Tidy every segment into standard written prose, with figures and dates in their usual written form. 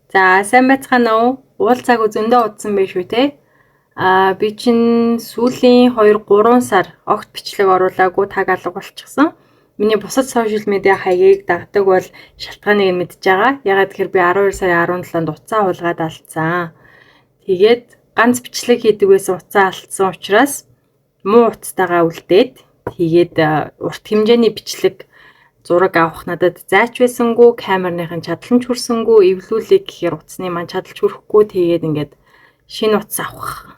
За, сайн байцгаана уу? Уулзаагүй зөндөө удсан байх шүү те. Аа, би чинь сүүлийн 2 3 сар огт бичлэг оруулаагүй, таг алга болчихсон. Миний бусад social media хаягийг дагдаг бол шалтгааныг нь мэдж байгаа. Ягаад гэхээр би 12 сарын 17-нд утсаа хулгайд алдсан. Тэгээд ганц бичлэг хийдэг байсан утсаа алдсан учраас муу утастайгаа үлдээд, тэгээд урт хэмжээний бичлэг зураг авах надад зайч байсангүй, камерныхын чадал нь ч хүрсэнгүй, эвлүүлэх гэхээр утасны маань чадал ч хүрэхгүй. Тэгээд ингээд шинэ утас авах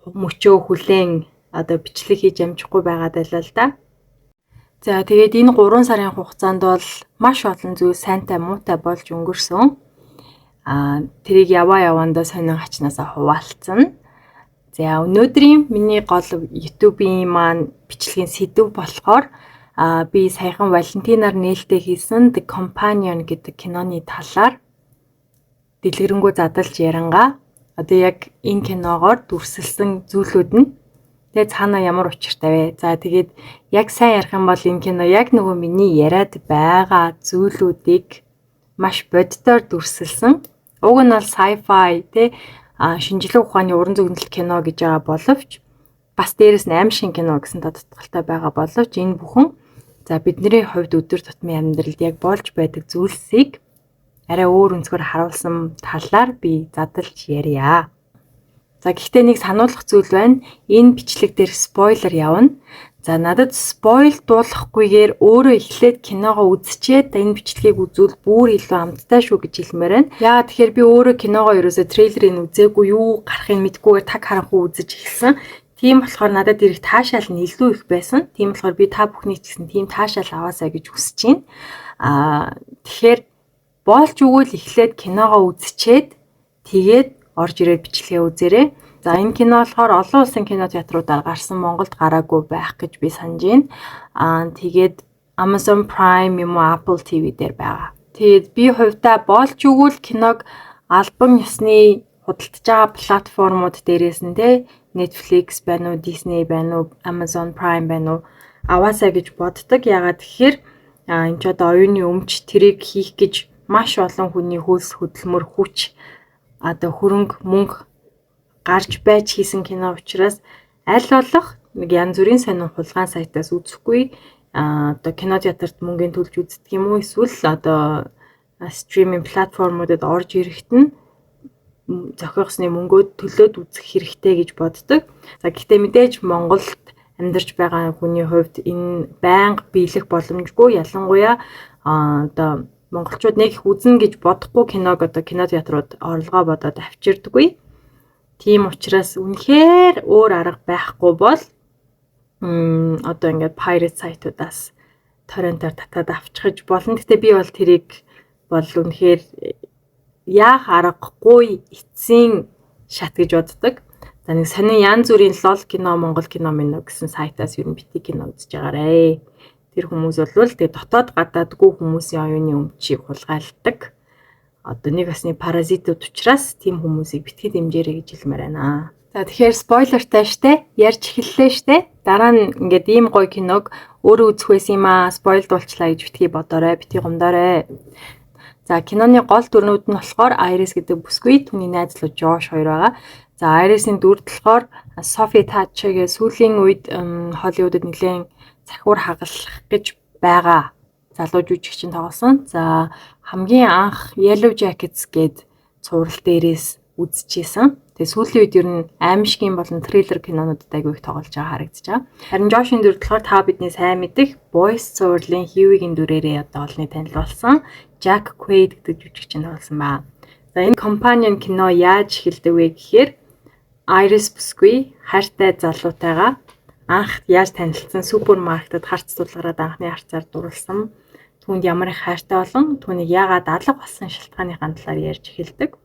мөчөө хүлээн одоо бичлэг хийж амжихгүй байгаад байлаа л да. За, тэгээд энэ 3 сарын хугацаанд бол маш олон зүйл сайнтай, муутай болж өнгөрсөн. Аа, тэрийг яваа явандаа сонин хачнаасаа хуваалцсан. За, өнөөдрийн миний гол YouTube-ийн маань бичлэгийн сэдэв болохоор би саяхан Валентинаар нээлттэй хийсэн The Companion гэдэг киноны талаар дэлгэрэнгүй задалж ярангаа. Одоо яг энэ киногоор дүрсэлсэн зүйлүүд нь тэгээ цаанаа ямар учиртай вэ? За, тэгээд яг сайн ярих юм бол энэ кино яг нөгөө миний яриад байгаа зүйлүүдийг маш бодитоор дүрсэлсэн. Уг нь бол sci-fi те, шинжлэх ухааны уран зөгнөлт кино гэж байгаа боловч бас дээрэс нь аймшгийн кино гэсэн тодтолтой байгаа боловч энэ бүхэн, за, бидний хувьд өдөр тутмын амьдралд яг болж байдаг зүйлсийг арай өөр өнцгөр харуулсан талаар би задалж ярья. За, гэхдээ нэг сануулах зүйл байна. Энэ бичлэг дээр spoiler явна. За, надад spoil дуулахгүйгээр өөрөө эхлээд киногоо үзчихэд энэ бичлэгийг үзвэл бүр илүү амттай шүү гэж хэлмээр байна. Яагаад тэгэхээр би өөрөө киногоо ерөөсөө трейлерыг үзээгүй, юу гарахыг мэдэхгүйгээр таг харанхуй үзэж эхэлсэн. Тийм болохоор надад ирэх таашаал нь илүү их байсан. Тийм болохоор би та бүхнийг ч гэсэн тийм таашаал аваасай гэж хүсэж байна. Аа, тэгэхээр болж өгвөл эхлээд киногоо үзчихэд тэгээд орж ирээд бичлэгээ үзээрэй. За, энэ кино болохоор олон улсын кино театруудаар гарсан, Монголд гараагүй байх гэж би санаж байна. Аа, тэгээд Amazon Prime юм уу, Apple TV дээр байгаа. Тэгээд би хувьдаа болж өгвөл киног албан ёсны худалдаж байгаа платформуд дээрээс нь те, Netflix байна уу, Disney байна уу, Amazon Prime байна уу, аваасай гэж боддог. Яагаад тэгэхээр энэ ч одоо оюуны өмч, тэрийг хийх гэж маш олон хүний хөлс хөдөлмөр, хүч, одоо хөрөнгө мөнгө гарч байж хийсэн кино учраас аль болох нэг янз бүрийн сонин хулгайн сайтаас үзэхгүй, одоо кино театрт мөнгөний төлж үздэг юм уу, эсвэл одоо streaming платформудад орж ирэхэд нь зохиогсны мөнгөө төлөөд үзэх хэрэгтэй гэж боддог. За, гэхдээ мэдээж Монголд амьдарч байгаа хүний хувьд энэ байнга биелэх боломжгүй. Ялангуяа одоо монголчууд нэг их үзнэ гэж бодохгүй киног одоо кино театрууд орлогоо бодоод авчирдаггүй. Тийм учраас үнэхээр өөр арга байхгүй бол одоо ингээд pirate сайтуудаас торрентоор татаад авчихаж болно. Гэтэ би бол тэрийг бол үнэхээр яах аргагүй эцсийн шат гэж боддог. За, нэг сонин янз бүрийн лол кино, монгол кино минь гэсэн сайтаас ер нь бити кино үзэж байгаарэ. Тэр хүмүүс бол тэгээ дотоод гадаадгүй хүмүүсийн оюуны өмчийг хулгайлдаг. Одоо нэг осны паразитууд учраас тийм хүмүүсийг битгий дэмжээрэй гэж хэлмээр байна. За, тэгэхээр spoiler тай штэ, ярьж эхэллээ штэ. Дараа нь ингээд ийм гоё киног өөрөө үзэх байсан юм аа, spoil дуулчлаа гэж битгий бодоорой, битгий гомдоорой. За, киноны гол дүрнүүд нь болохоор Iris гэдэг бүсгүй, түүний найз залуу Josh хоёр байгаа. За, Iris-ийн дүр болохоор Sophie Thatcher-гээ сүүлийн үед Холливуудад нэлээд цахиур хагалах гэж байгаа залуу жүжигчин тоглосон. За, хамгийн анх Yellow Jackets гээд цуврал дээрээс үзчихсэн. Тэгээ сүүлийн үед ер нь аймшгийн болон триллер кинонуудад айгүй их тоглож байгаа харагдаж байгаа. Харин Josh-ийн дүр болохоор та бидний сайн мэдэх Boys цувралын Huey-гийн дүрээрээ одоо олонний танил болсон Jack Quaid гэдэг жүжигчин тоглосон ба. За, энэ Companion кино яаж эхэлдэг вэ гэхээр Iris бүсгүй хайртай залуутайгаа анх яаж танилцсан, супермаркетад харц тулгараад анхны харцаар дурлсан, түүнд ямар их хайртай болон түүнийг яагаад алга болсон шалтгааныхаа талаар ярьж эхэлдэг.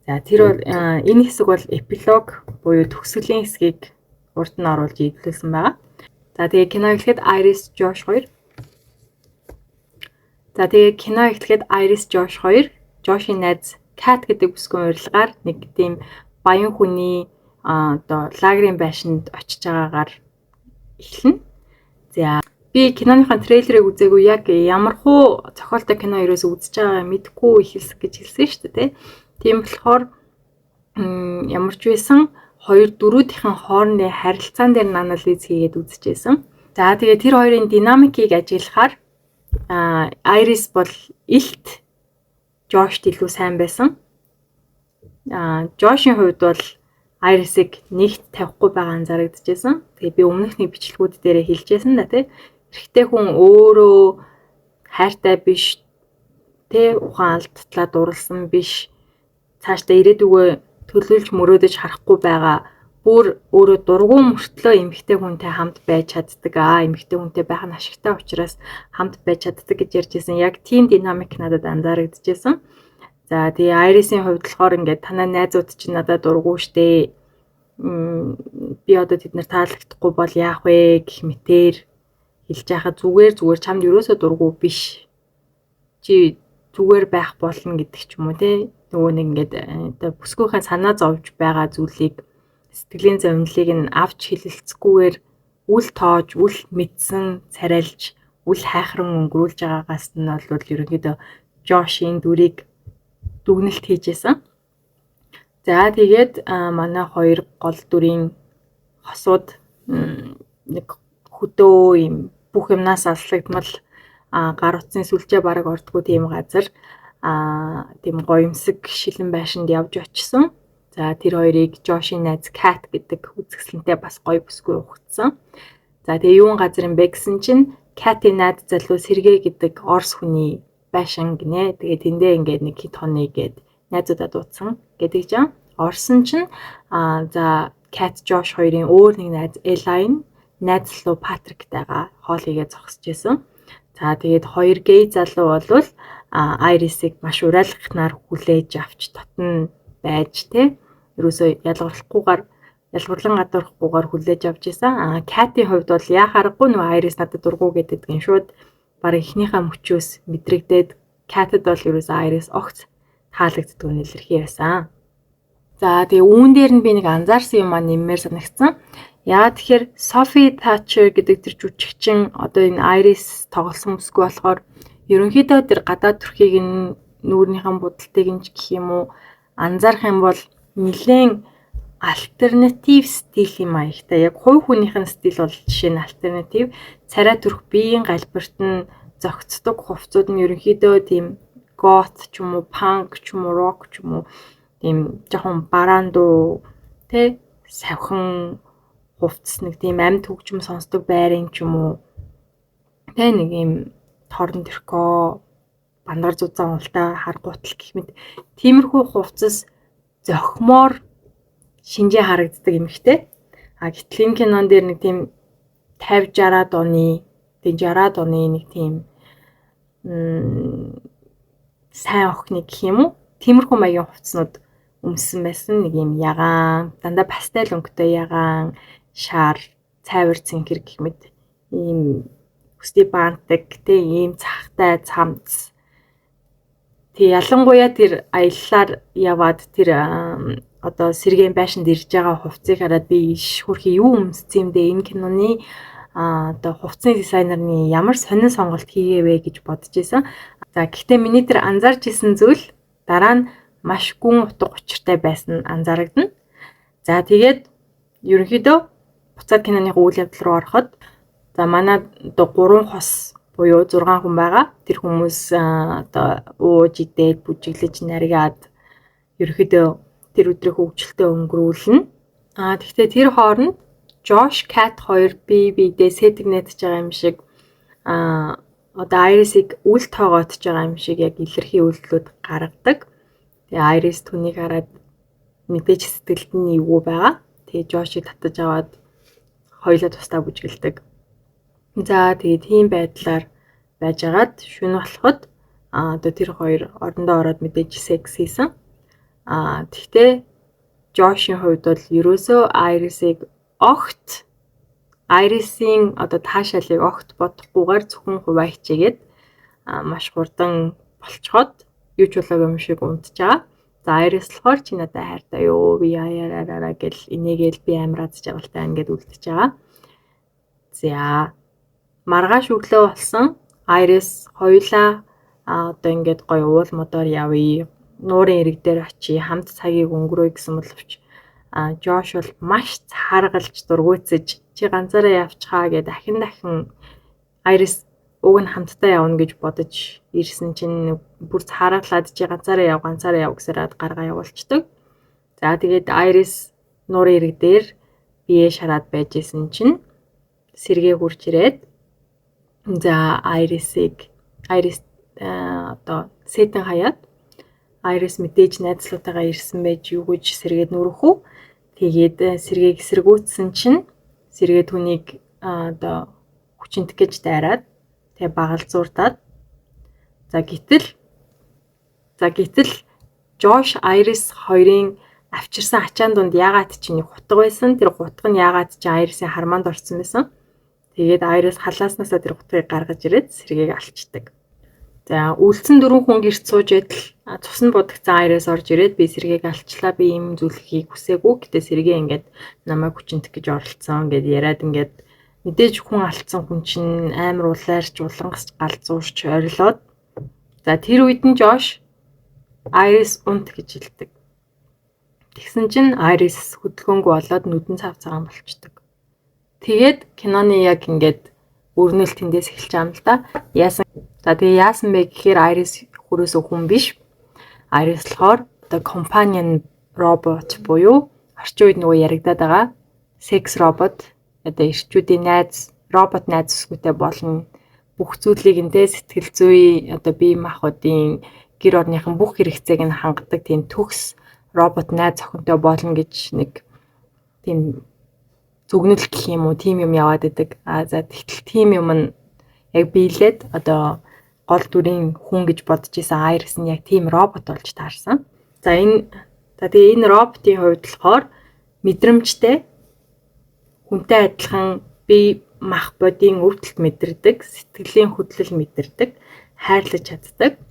За, тэр бол энэ хэсэг бол эпилог буюу төгсгөлийн хэсгийг урд нь оруулж эвлүүлсэн байгаа. За, тэгээ кино эхлэхэд Iris, Josh хоёр. За, тэгээ кино эхлэхэд Iris, Josh хоёр Josh-ийн найз Cat гэдэг бүсгүйн урилгаар нэг тийм баян хүний одоо лагерын байшинд очиж байгаагаар эхэлнэ. За. Би киноныхоо трейлерыг үзээгүй, яг ямар хуу зохиолтой кино ерөөсөө үзэж байгаа мэдэхгүй эхэлсэн гэж хэлсэн шүү дээ, тэ. Тийм болохоор ямар ч байсан хоёр дүрүүдийн хоорондын харилцаан дээр нь анализ хийгээд үзчихсэн. За, тэгээ тэр хоёрын динамикийг ажиглахаар Iris бол илт Жошт илүү сайн байсан. Жошийн хувьд бол Iris-ыг нэгт тавихгүй байгаа анзаарэгдэжсэн. Тэгээ би өмнөх нэг бичлэгүүд дээрээ хэлжсэн да, тий. Эрэгтэй хүн өөрөө хайртай биш, тэ, ухаан алдтлаа дурлсан биш, цаашдаа ирээдүгөө төлөөлж мөрөөдөж харахгүй байгаа, бүр өөрөө дургүй мөртлөө эмэгтэй хүнтэй хамт байж чаддаг. Эмэгтэй хүнтэй байх нь ашигтай учраас хамт байж чаддаг гэж ярьж байсан. Яг тийм динамик надад анзаарэгдэжсэн. За, тэгээ Iris-ийн хувьд болохоор ингээд танай найзууд чинь надад дургүй штэ. Би одоо тэд нар таалагдахгүй бол яах вэ гэх мэтээр хэлж байхад зүгээр зүгээр чамд ерөөсөө дургүй биш. Чи зүгээр байх болно гэдэг ч юм уу, те. Нөгөө нэг ингээд одоо бүсгүйхэн санаа зовж байгаа зүйлийг, сэтгэлийн зовнилыг нь авч хэлэлцэхгүйгээр үл тоож, үл мэдсэн царайлж, үл хайхран өнгөрүүлж байгаагаас нь бол ерөнхийдөө Жошийн дүрийг дүгнэлт хийжсэн. За, тэгээд манай хоёр гол дүрийн хосууд нэг хөдөө юм бүх юмнаас алслагдмал, гар утасны сүлжээ бараг ордгоо тийм газар, тийм гоёмсог шилэн байшинд явж очисон. За, тэр хоёрыг Жошийн найз Cat гэдэг үзэсгэлэнтэй бас гоё бүсгүй ухтсан. За, тэгээ юун газар юм бэ гэсэн чинь Cat-ийн найз залуу Сэргээ гэдэг Орос хүний байшин гинэ. Тэгээ тэндээ ингээд нэг хэд хоног гээд найзуудаа дуудсан гэдэг жам. Орсон чинь за Cat, Josh хоёрын өөр нэг найз Elaine, найз залуу Патриктайгаа хоол хийгээ зогсож исэн. За, тэгээд хоёр гей залуу болвол Iris-ыг маш уриалгахнаар хүлээж авч дотн байж, тэ, ерөөсөө ялгарлахгүйгээр, ялгарлан гадуурхахгүйгээр хүлээж авч исэн. Cat-ийн хувьд бол яа харахгүй нөгөө Iris надад дургу гэдэг нь шууд бараг эхнийхээ мөчөөс мэдрэгдээд Cat-д бол ерөөсөө Iris огт таалагддаг нь илэрхий байсан. За, тэгээ үүн дээр нь би нэг анзаарсан юм аа нэммээр санагдсан. Яагаад тэгэхээр Sophie Thatcher гэдэг тэр жүжигчин одоо энэ Iris тоглосон бүсгүй болохоор ерөнхийдөө тэр гадаад төрхийг нь, нүүрнийхэн будалтыг нь ч гэх юм уу, анзаарах юм бол нэлээд альтернатив стил юм аягтай. Яг хувь хүнийхэн стил бол жишээ нь альтернатив. Царай төрх, биеийн галбирт нь, зохицдог хувцууд нь ерөнхийдөө тийм goth ч юм уу, punk ч юм уу, rock ч юм уу, тийм жоохон бараандуу, тэ, савхан хувцас, нэг тийм амьд хөгжим сонсдог байрын ч юм уу, тэ, нэг юм торон тэрко, бандгар зузаан уналтаа хар гутал гэх мэт тиймэрхүү хувцас зохимоор шинжээ харагддаг эмэгтэй. А гэтэл энэ кинон дээр нэг тийм 50 60-аад оны, тийм 60-аад оны нэг тийм сайн охины гэх юм уу? Тиймэрхүү маягийн хувцснууд өмссөн байсан. Нэг юм ягаан, дандаа пастел өнгөтэй ягаан, шар, цайвар цэнхэр гэх мэт ийм өсний баантаг, тэ, ийм цахтай цамц. Тэг ялангуяа тэр аяллаар яваад тэр одоо сэргээн байшинд ирж байгаа хувцсыг хараад би иш хөрхи юу өмссөн юм бэ? Энэ киноны одоо хувцсны дизайнерны ямар сонин сонголт хийгээвэ гэж бодож исэн. За, гэхдээ миний тэр анзаарч исэн зүйл дараа нь маш гүн утга учиртай байсан нь анзаарагдана. За, тэгээд ерөнхийдөө буцаад киноны үйл явдал руу ороход, за, манай одоо гурван хос буюу 6 хүн байгаа. Тэр хүмүүс одоо ууж идээд, бүжиглэж, наргаад ерөнхийдөө тэр өдрийн хөгжилтөө өнгөрүүлнэ. Тэгвэл тэр хооронд Josh, Cat хоёр бие биедээ сэтг найдаж байгаа юм шиг, одоо Iris-ыг үл тоогоотж байгаа юм шиг яг илэрхий үйлдэлүүд гаргадаг. Тэгээ Iris түүнийг хараад мэдээж сэтгэлд нь эвгүй байгаа. Тэгээ Josh-ыг татаж аваад хоёулаа тусдаа бүжгэлдэг. За, тэгээ тийм байдлаар байжгаад шөнө болоход одоо тэр хоёр орондоо ороод мэдээж секс хийсэн. Тэгтээ Жошийн хувьд бол ерөөсөө Iris-ыг огт, Iris-ийн одоо таашаалыг огт бодохгүйгээр зөвхөн хуваа хичээгээд маш хурдан болцоход юу ч болоогүй юм шиг унтж байгаа. За, Iris болохоор чи надад хайртай юу? Би яараараа гэл инээгээл би амар аз жаргалтай ингээд үлдчихэж байгаа. За. Маргааш өглөө болсон Айрис хоёулаа одоо ингээд гоё уул модоор явъя. Нуурын эрэг дээр очие, хамт цагийг өнгөрөөе гэсэн боловч Жош бол маш цааргалж дургүйцэж чи ганцаараа явчихаа гэд дахин дахин Айрис уг нь хамтдаа явна гэж бодож ирсэн чинь бүр цааргалаад чи ганцаараа яв, ганцаараа яв гэсээр гаргаа явуулцдаг. За тэгээд Айрис нуурын эрэг дээр бие шараад байж исэн чинь сэргээ хурж ирээд за Айрис одоо сэтэн хаяад Айрис мэдээж найзлуутайгаа ирсэн байж юу гэж сэргээд нүрэх үү. Тэгээд сэргээг эсэргүүцсэн чинь сэргээ түүнийг одоо хүчинтэх гэж дайраад тэгээ багалзууртаад за гэтэл Жош Айрис хоёрын авчирсан ачаан дунд ягаад чи нэг хутга байсан. Тэр хутга нь ягаад чи Айрисын хармаанд орсон байсан. Тэгээд Айрис халааснасаа тэр хутгийг гаргаж ирээд сэргээг алчдаг. За үлдсэн дөрвөн хүн гэрт сууж байтал цуснд будагцсан Айрис орж ирээд би сэргээг алчлаа, би ийм зүйл хийхийг хүсээгүй. Гэтэ сэргээ ингээд намайг хүчинтэх гэж оролцсон гэд яриад ингээд мэдээж хүн алдсан хүн чинь амар улайрч улангасч галзуурч орилоод за тэр үед нь Жош Айрис унт гэж хэлдэг. Тэгсэн чинь Айрис хөдөлгөөнгүй болоод нүдэн цав цагаан болчдөг. Тэгээд киноны яг ингээд өрнөл тэндээс эхэлж байгаа юм л да. Яасан за тэгээ яасан бэ гэхээр Айрис хөрөөсөө хүн биш. Айрис болохоор одоо companion robot буюу орчин үед нөгөө яригадаад байгаа секс робот, одоо эрчүүдийн найз, робот найз өсгүүтэй болно. Бүх зүйлийг нь те сэтгэл зүй, одоо бие махбодын, гэр орныхан бүх хэрэгцээг нь хангадаг тийм төгс робот найз охинтой болно гэж нэг тийм зүгнэл гэх юм уу, тийм юм яваад идэг. А за тэгтэл тийм юм нь яг биелээд одоо гол дүрийн хүн гэж бодож исэн Айрис нь яг тийм робот болж таарсан. За энэ за тэгээ энэ роботын хувьд болохоор мэдрэмжтэй, хүнтэй адилхан бие мах бодийн өвдөлт мэдэрдэг, сэтгэлийн хөдлөл мэдэрдэг, хайрлаж чаддаг.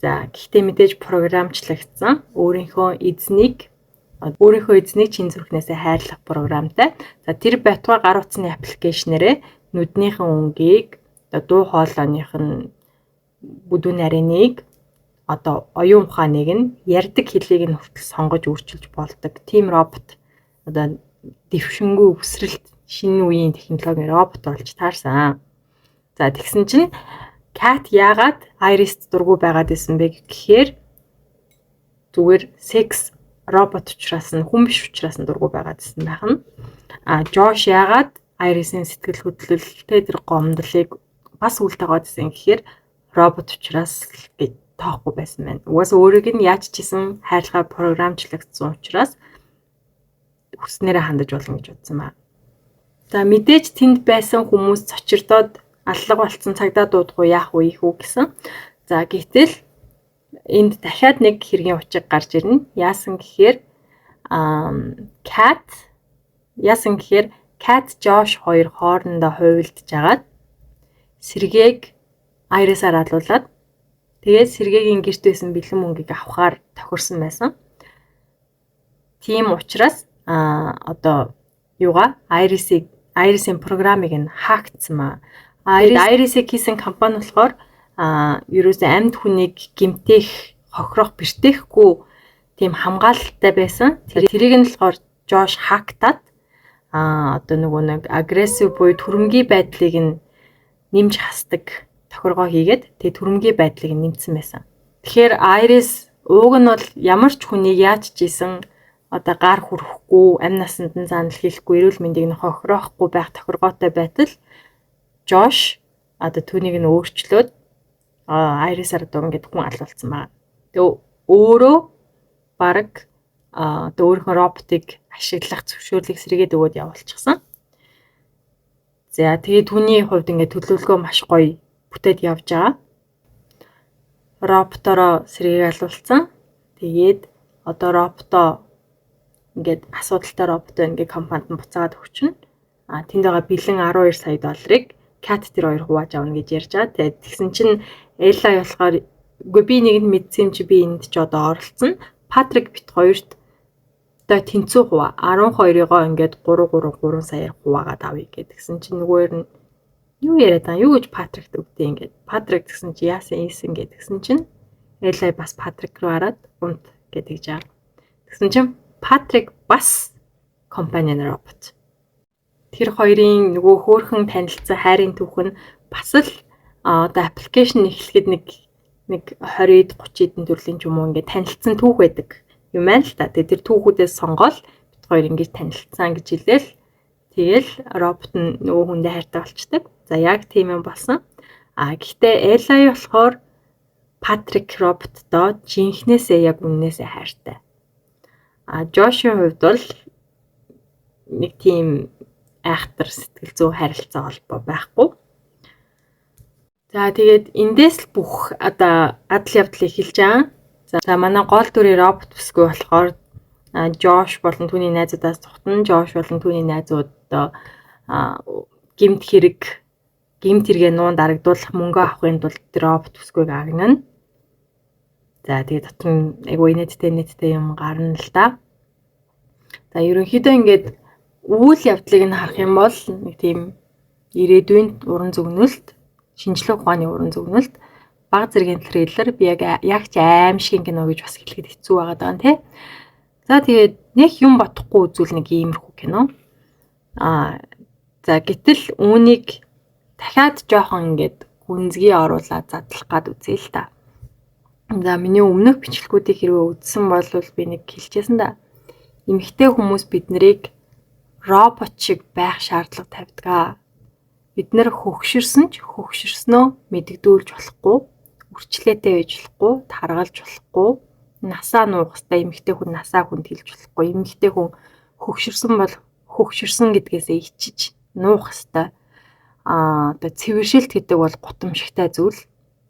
За гэхдээ мэдээж програмчлагдсан, өөрийнхөө эзнийг чин зүрхнээсээ хайрлах програмтай. За тэр байтугай гар утасны application ээрээ нүднийхэн өнгийг, одоо дуу хоолойных нь, бүдүүн нарийныг, одоо оюун ухааныг нь, ярьдаг хэлийг нь хүртэл сонгож өөрчилж болдог. Тим робот, одоо дэвшингүй өсрэлт шинэ үеийн технологийн робот болж таарсан. За тэгсэн чинь Cat яагаад Iris дургүй байгаад исэн бэ гэхээр зүгээр секс робот учраас нь, хүн биш учраас нь дургүй байгаад исэн байх нь. А Жош яагаад Iris-ийн сэтгэл хөдлөлтэй тэр гомдлыг бас үл тоогоод исэн гэхээр робот учраас гэж тоохгүй байсан байна. Угаасаа өөрийг нь яаж ч исэн хайрлахаар програмчлагдсан учраас хүснээрээ хандаж болно гэж бодсон байна. За мэдээж тэнд байсан хүмүүс цочирдоод аллага болцсон, цагдаа дуудах уу, яах вэ, ийх үү гэсэн. За гэтэл энд дахиад нэг хэргийн учиг гарч ирнэ. Яасан гэхээр Cat яасан гэхээр Cat Josh хоёр хоорондоо хувилдж агаад сэргээг Iris-аар алуулаад тэгээд сэргээгийн гэрт байсан бэлэн мөнгийг авахаар тохирсон байсан. Тийм учраас одоо юугаа Iris-ийг, Iris-ийн програмыг нь hack тсан маа. Iris-ийг хийсэн компани болохоор ерөөсөө амьд хүнийг гэмтэх, хохирох, бэртээхгүй тийм хамгаалалттай байсан. Тэрийг нь болохоор Жош hack таад одоо нөгөө нэг aggressive буюу түрэмгий байдлыг нь нэмж хасдаг тохиргоо хийгээд тэгээ түрэмгий байдлыг нь нэмсэн байсан. Тэгэхээр Iris ууг нь бол ямар ч хүнийг яаж ч исэн одоо гар хүрэхгүй, амь насанд нь заанал хийхгүй, эрүүл мэндийг нь хохироохгүй байх тохиргоотой байтал Жош одоо түүнийг нь өөрчлөөд Iris-аар одоо ингээд хүн алуулсан байна. Тэгээ өөрөө баг одоо өөрийнхөө роботыг ашиглах зөвшөөрлийг сэргээд өгөөд явуулчихсан. За тэгээ түүний хувьд ингээд төлөвлөгөө маш гоё бүтээд явж байгаа. Роботороо сэргийг алуулсан. Тэгээд одоо роботоо ингээд асуудалтай роботоо ингээд компанид нь буцаагаад өгчнө. А тэнд байгаа бэлэн 12 сая долларыг Cat тэр хоёр хувааж авна гэж ярьж байгаа. Тэгээд тэгсэн чинь Eli болохоор үгүй, би нэгэнд мэдсэн юм чи би энд ч одоо оролцсон. Патрик бит хоёрт одоо тэнцүү хуваа 12-ыгоо ингээд 3 3 3 саяар хуваагаад авъя гэдгсэн чинь нөгөөр нь Юу яриад байгаа? Юу гэж Патрикт өгдөө ингээд. Патрик гэсэн чи яасан ийсэн гэдгсэн чинь Элай бас Патрик руу хараад унт гэдэг жаа. Тэгсэн чинь Патрик бас companion робот. Тэр хоёрын нөгөө хөөхөн танилцсан хайрын түүх нь бас л одоо application эхлэхэд нэг 20-д 30 эдэн төрлийн ч юм уу ингээд танилцсан түүх байдаг юм байна л та. Тэгээ тэр түүхүүдээс сонгоол бид хоёр ингэж танилцсан гэж хэлээл тэгэл робот нь нөгөө хүндээ хайртай болчдөг. За яг тийм юм болсон. А гэхдээ Элай болохоор Патрик роботдоо жинхнээсээ яг үннээсээ хайртай. А Жошийн хувьд бол нэг тийм айхтар сэтгэл зүй харилцаа холбоо байхгүй. За тэгээд эндээс л бүх одоо адал явдал эхэлж байгаа. За манай гол дүрийн робот бүсгүй болохоор Жош болон түүний найзуудаас зүхтэн Жош болон түүний найзууд одоо гэмт хэргээ нуун дарагдуулах мөнгө авахын тулд робот бүсгүйг агнана. За тэгээд дотор нь айгүй инээдтэй юм гарна л да. За ерөнхийдөө ингээд үйл явдлыг нь харах юм бол нэг тийм ирээдүйн уран зөгнөлт, шинжлэх ухааны уран зөгнөлт, баг зэргийн трейлер би яг ч аимшигын кино гэж бас хэлэхэд хэцүү байгаа даа тий. За тэгээд нэг юм бодохгүй үзвэл нэг иймэрхүү кино. Аа за гэтэл үүнийг дахиад жоохон ингээд гүнзгий оруулаад задлах гад үзье л та. За миний өмнөх бичлэгүүдийг хэрвээ үзсэн бол би нэг хэлчихсэн да. Эмэгтэй хүмүүс бид нарыг робот шиг байх шаардлага тавьдаг. Бид нэр хөгшөрсөн ч хөгшөрснөө мэдэгдүүлж болохгүй, үрчлээтэй байж болохгүй, таргалж болохгүй, насаа нуух хэвээр эмэгтэй хүн насаа хүнд хэлж болохгүй, эмэгтэй хүн хөгшөрсөн бол хөгшөрсөн гэдгээсээ ичиж нуух хэвээр. Аа одоо цэвэршилт гэдэг бол гутамшигтай зүйл.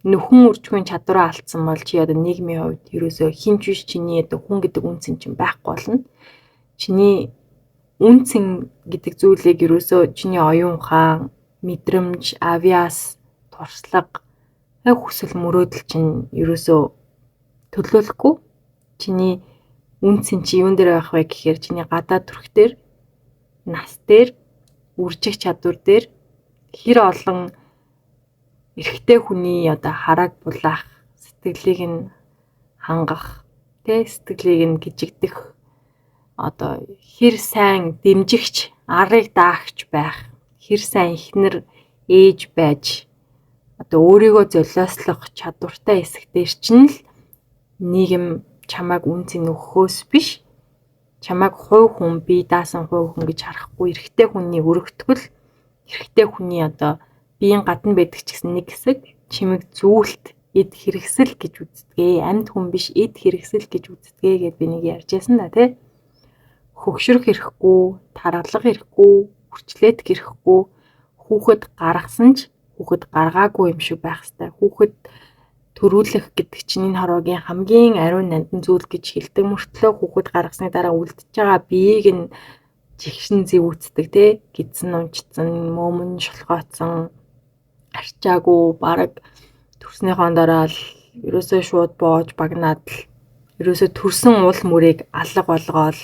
Нөхөн үржихийн чадвараа алдсан бол чи одоо нийгмийн хувьд ерөөсөө хинч биш, чиний одоо хүн гэдэг үнцэн чинь байхгүй болно. Чиний үнцэн гэдэг зүйлийг ерөөсөө чиний оюун ухаан, мэдрэмж, авиас, туршлага, хүсэл мөрөөдөл чинь ерөөсөө төлөөлөхгүй. Чиний үнцэн чи юун дээр байх вэ гэхээр чиний гадаад төрх дээр, нас дээр, үржих чадвар дээр хэр олон эрэгтэй хүний одоо харааг булаах, сэтгэлийг нь хангах, тэ сэтгэлийг нь гжигдэх, одоо хэр сайн дэмжигч, арыг даагч байх, хэр сайн эхнэр ээж байж одоо өөрийгөө золиослох чадвартай хэсэг дээр чинь л нийгэм чамайг үн цэн өгөхөөс биш, чамайг хувь хүн, бие даасан хувь хүн гэж харахгүй, эрэгтэй хүний өргөтгөл, эрэгтэй хүний одоо биеийн гадна байдаг ч гэсэн нэг хэсэг чимэг зүйлт эд хэрэгсэл гэж үздэг. Амьд хүн биш, эд хэрэгсэл гэж үздэг гэд би нэг ярьж байсан да тий. Хөгшрөх эрхгүй, таргалах эрхгүй, үрчлээдэх эрхгүй, хүүхэд гаргасан ч хүүхэд гаргаагүй юм шиг байх хэвээр. Хүүхэд төрүүлэх гэдэг чинь энэ хороогийн хамгийн ариун нандин зүйл гэж хэлдэг мөртлөө хүүхэд гаргасны дараа үлдчихэж байгаа биеийг нь жигшин зэвүүцдэг тий. Гидсэн унчсан, мөмөн шулхооцсон, арчаагүй, бараг төрснийхөө дараа л ерөөсөө шууд боож багнаад л ерөөсөө төрсөн уул мөрийг алга болгоол.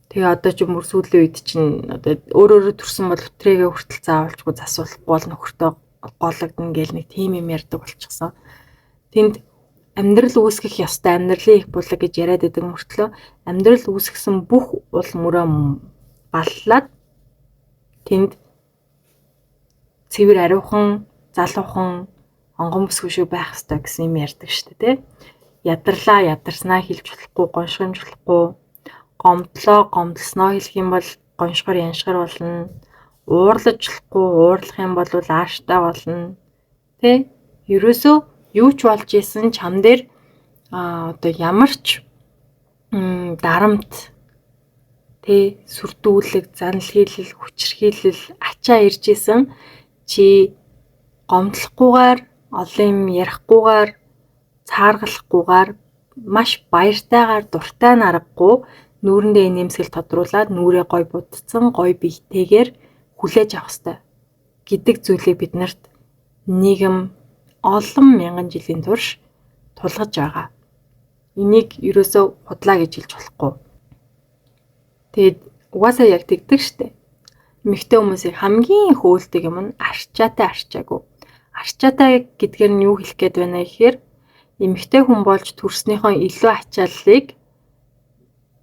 Тэгээ одоо ч мөр сүүлийн үед чинь одоо өөр өөрө төрсөн бол өтрээгээ хүртэл заавалчгүй засуулахгүй бол нөхөртөө гологдно гэл нэг тийм юм ярьдаг болчихсон. Тэнд амьдрал үүсгэх ёстой, амьдралын их булаг гэж яриад байдаг мөртлөө амьдрал үүсгэсэн бүх уул мөрөө баллаад тэнд цэвэр ариухан, залуухан, онгон бүсгүй шиг байх ёстой гэсэн юм ярьдаг шүү дээ, тэ. Ядарлаа, ядарснаа хэлж болохгүй, гоншгомж болохгүй, гомдлоо, гомдлсноо хэлэх юм бол гоншгор яншгар болно. Уурлаж болохгүй, уурлах юм бол ааштай болно. Тэ? Ерөөсөө юу ч болж исэн чам дээр одоо ямар ч дарамт, тэ, сүрдүүлэг, занл хийлэл, хүчирхийлэл, ачаа ирж исэн чи гомдлохгүйгээр, олон юм ярихгүйгээр, цааргалахгүйгээр, маш баяртайгаар, дуртай наргагүй нүүрэндээ нэмсгэл тодруулаад нүрээ гой будцсан, гой биетэйгээр хүлээж авах ёстой гэдэг зүйлийг биднэрт нийгэм олон мянган жилийн турш тулгаж байгаа. Энийг ерөөсөө худлаа гэж хэлж болохгүй. Тэгээд угаасаа яг тэгдэг штэ. Эмэгтэй хүмүүсийг хамгийн их өөлдөг юм нь арчаатай арчаагүй. Арчаатай гэдгээр нь юу хэлэх гээд байна гэхээр эмэгтэй хүн болж төрснийхөө илүү ачааллыг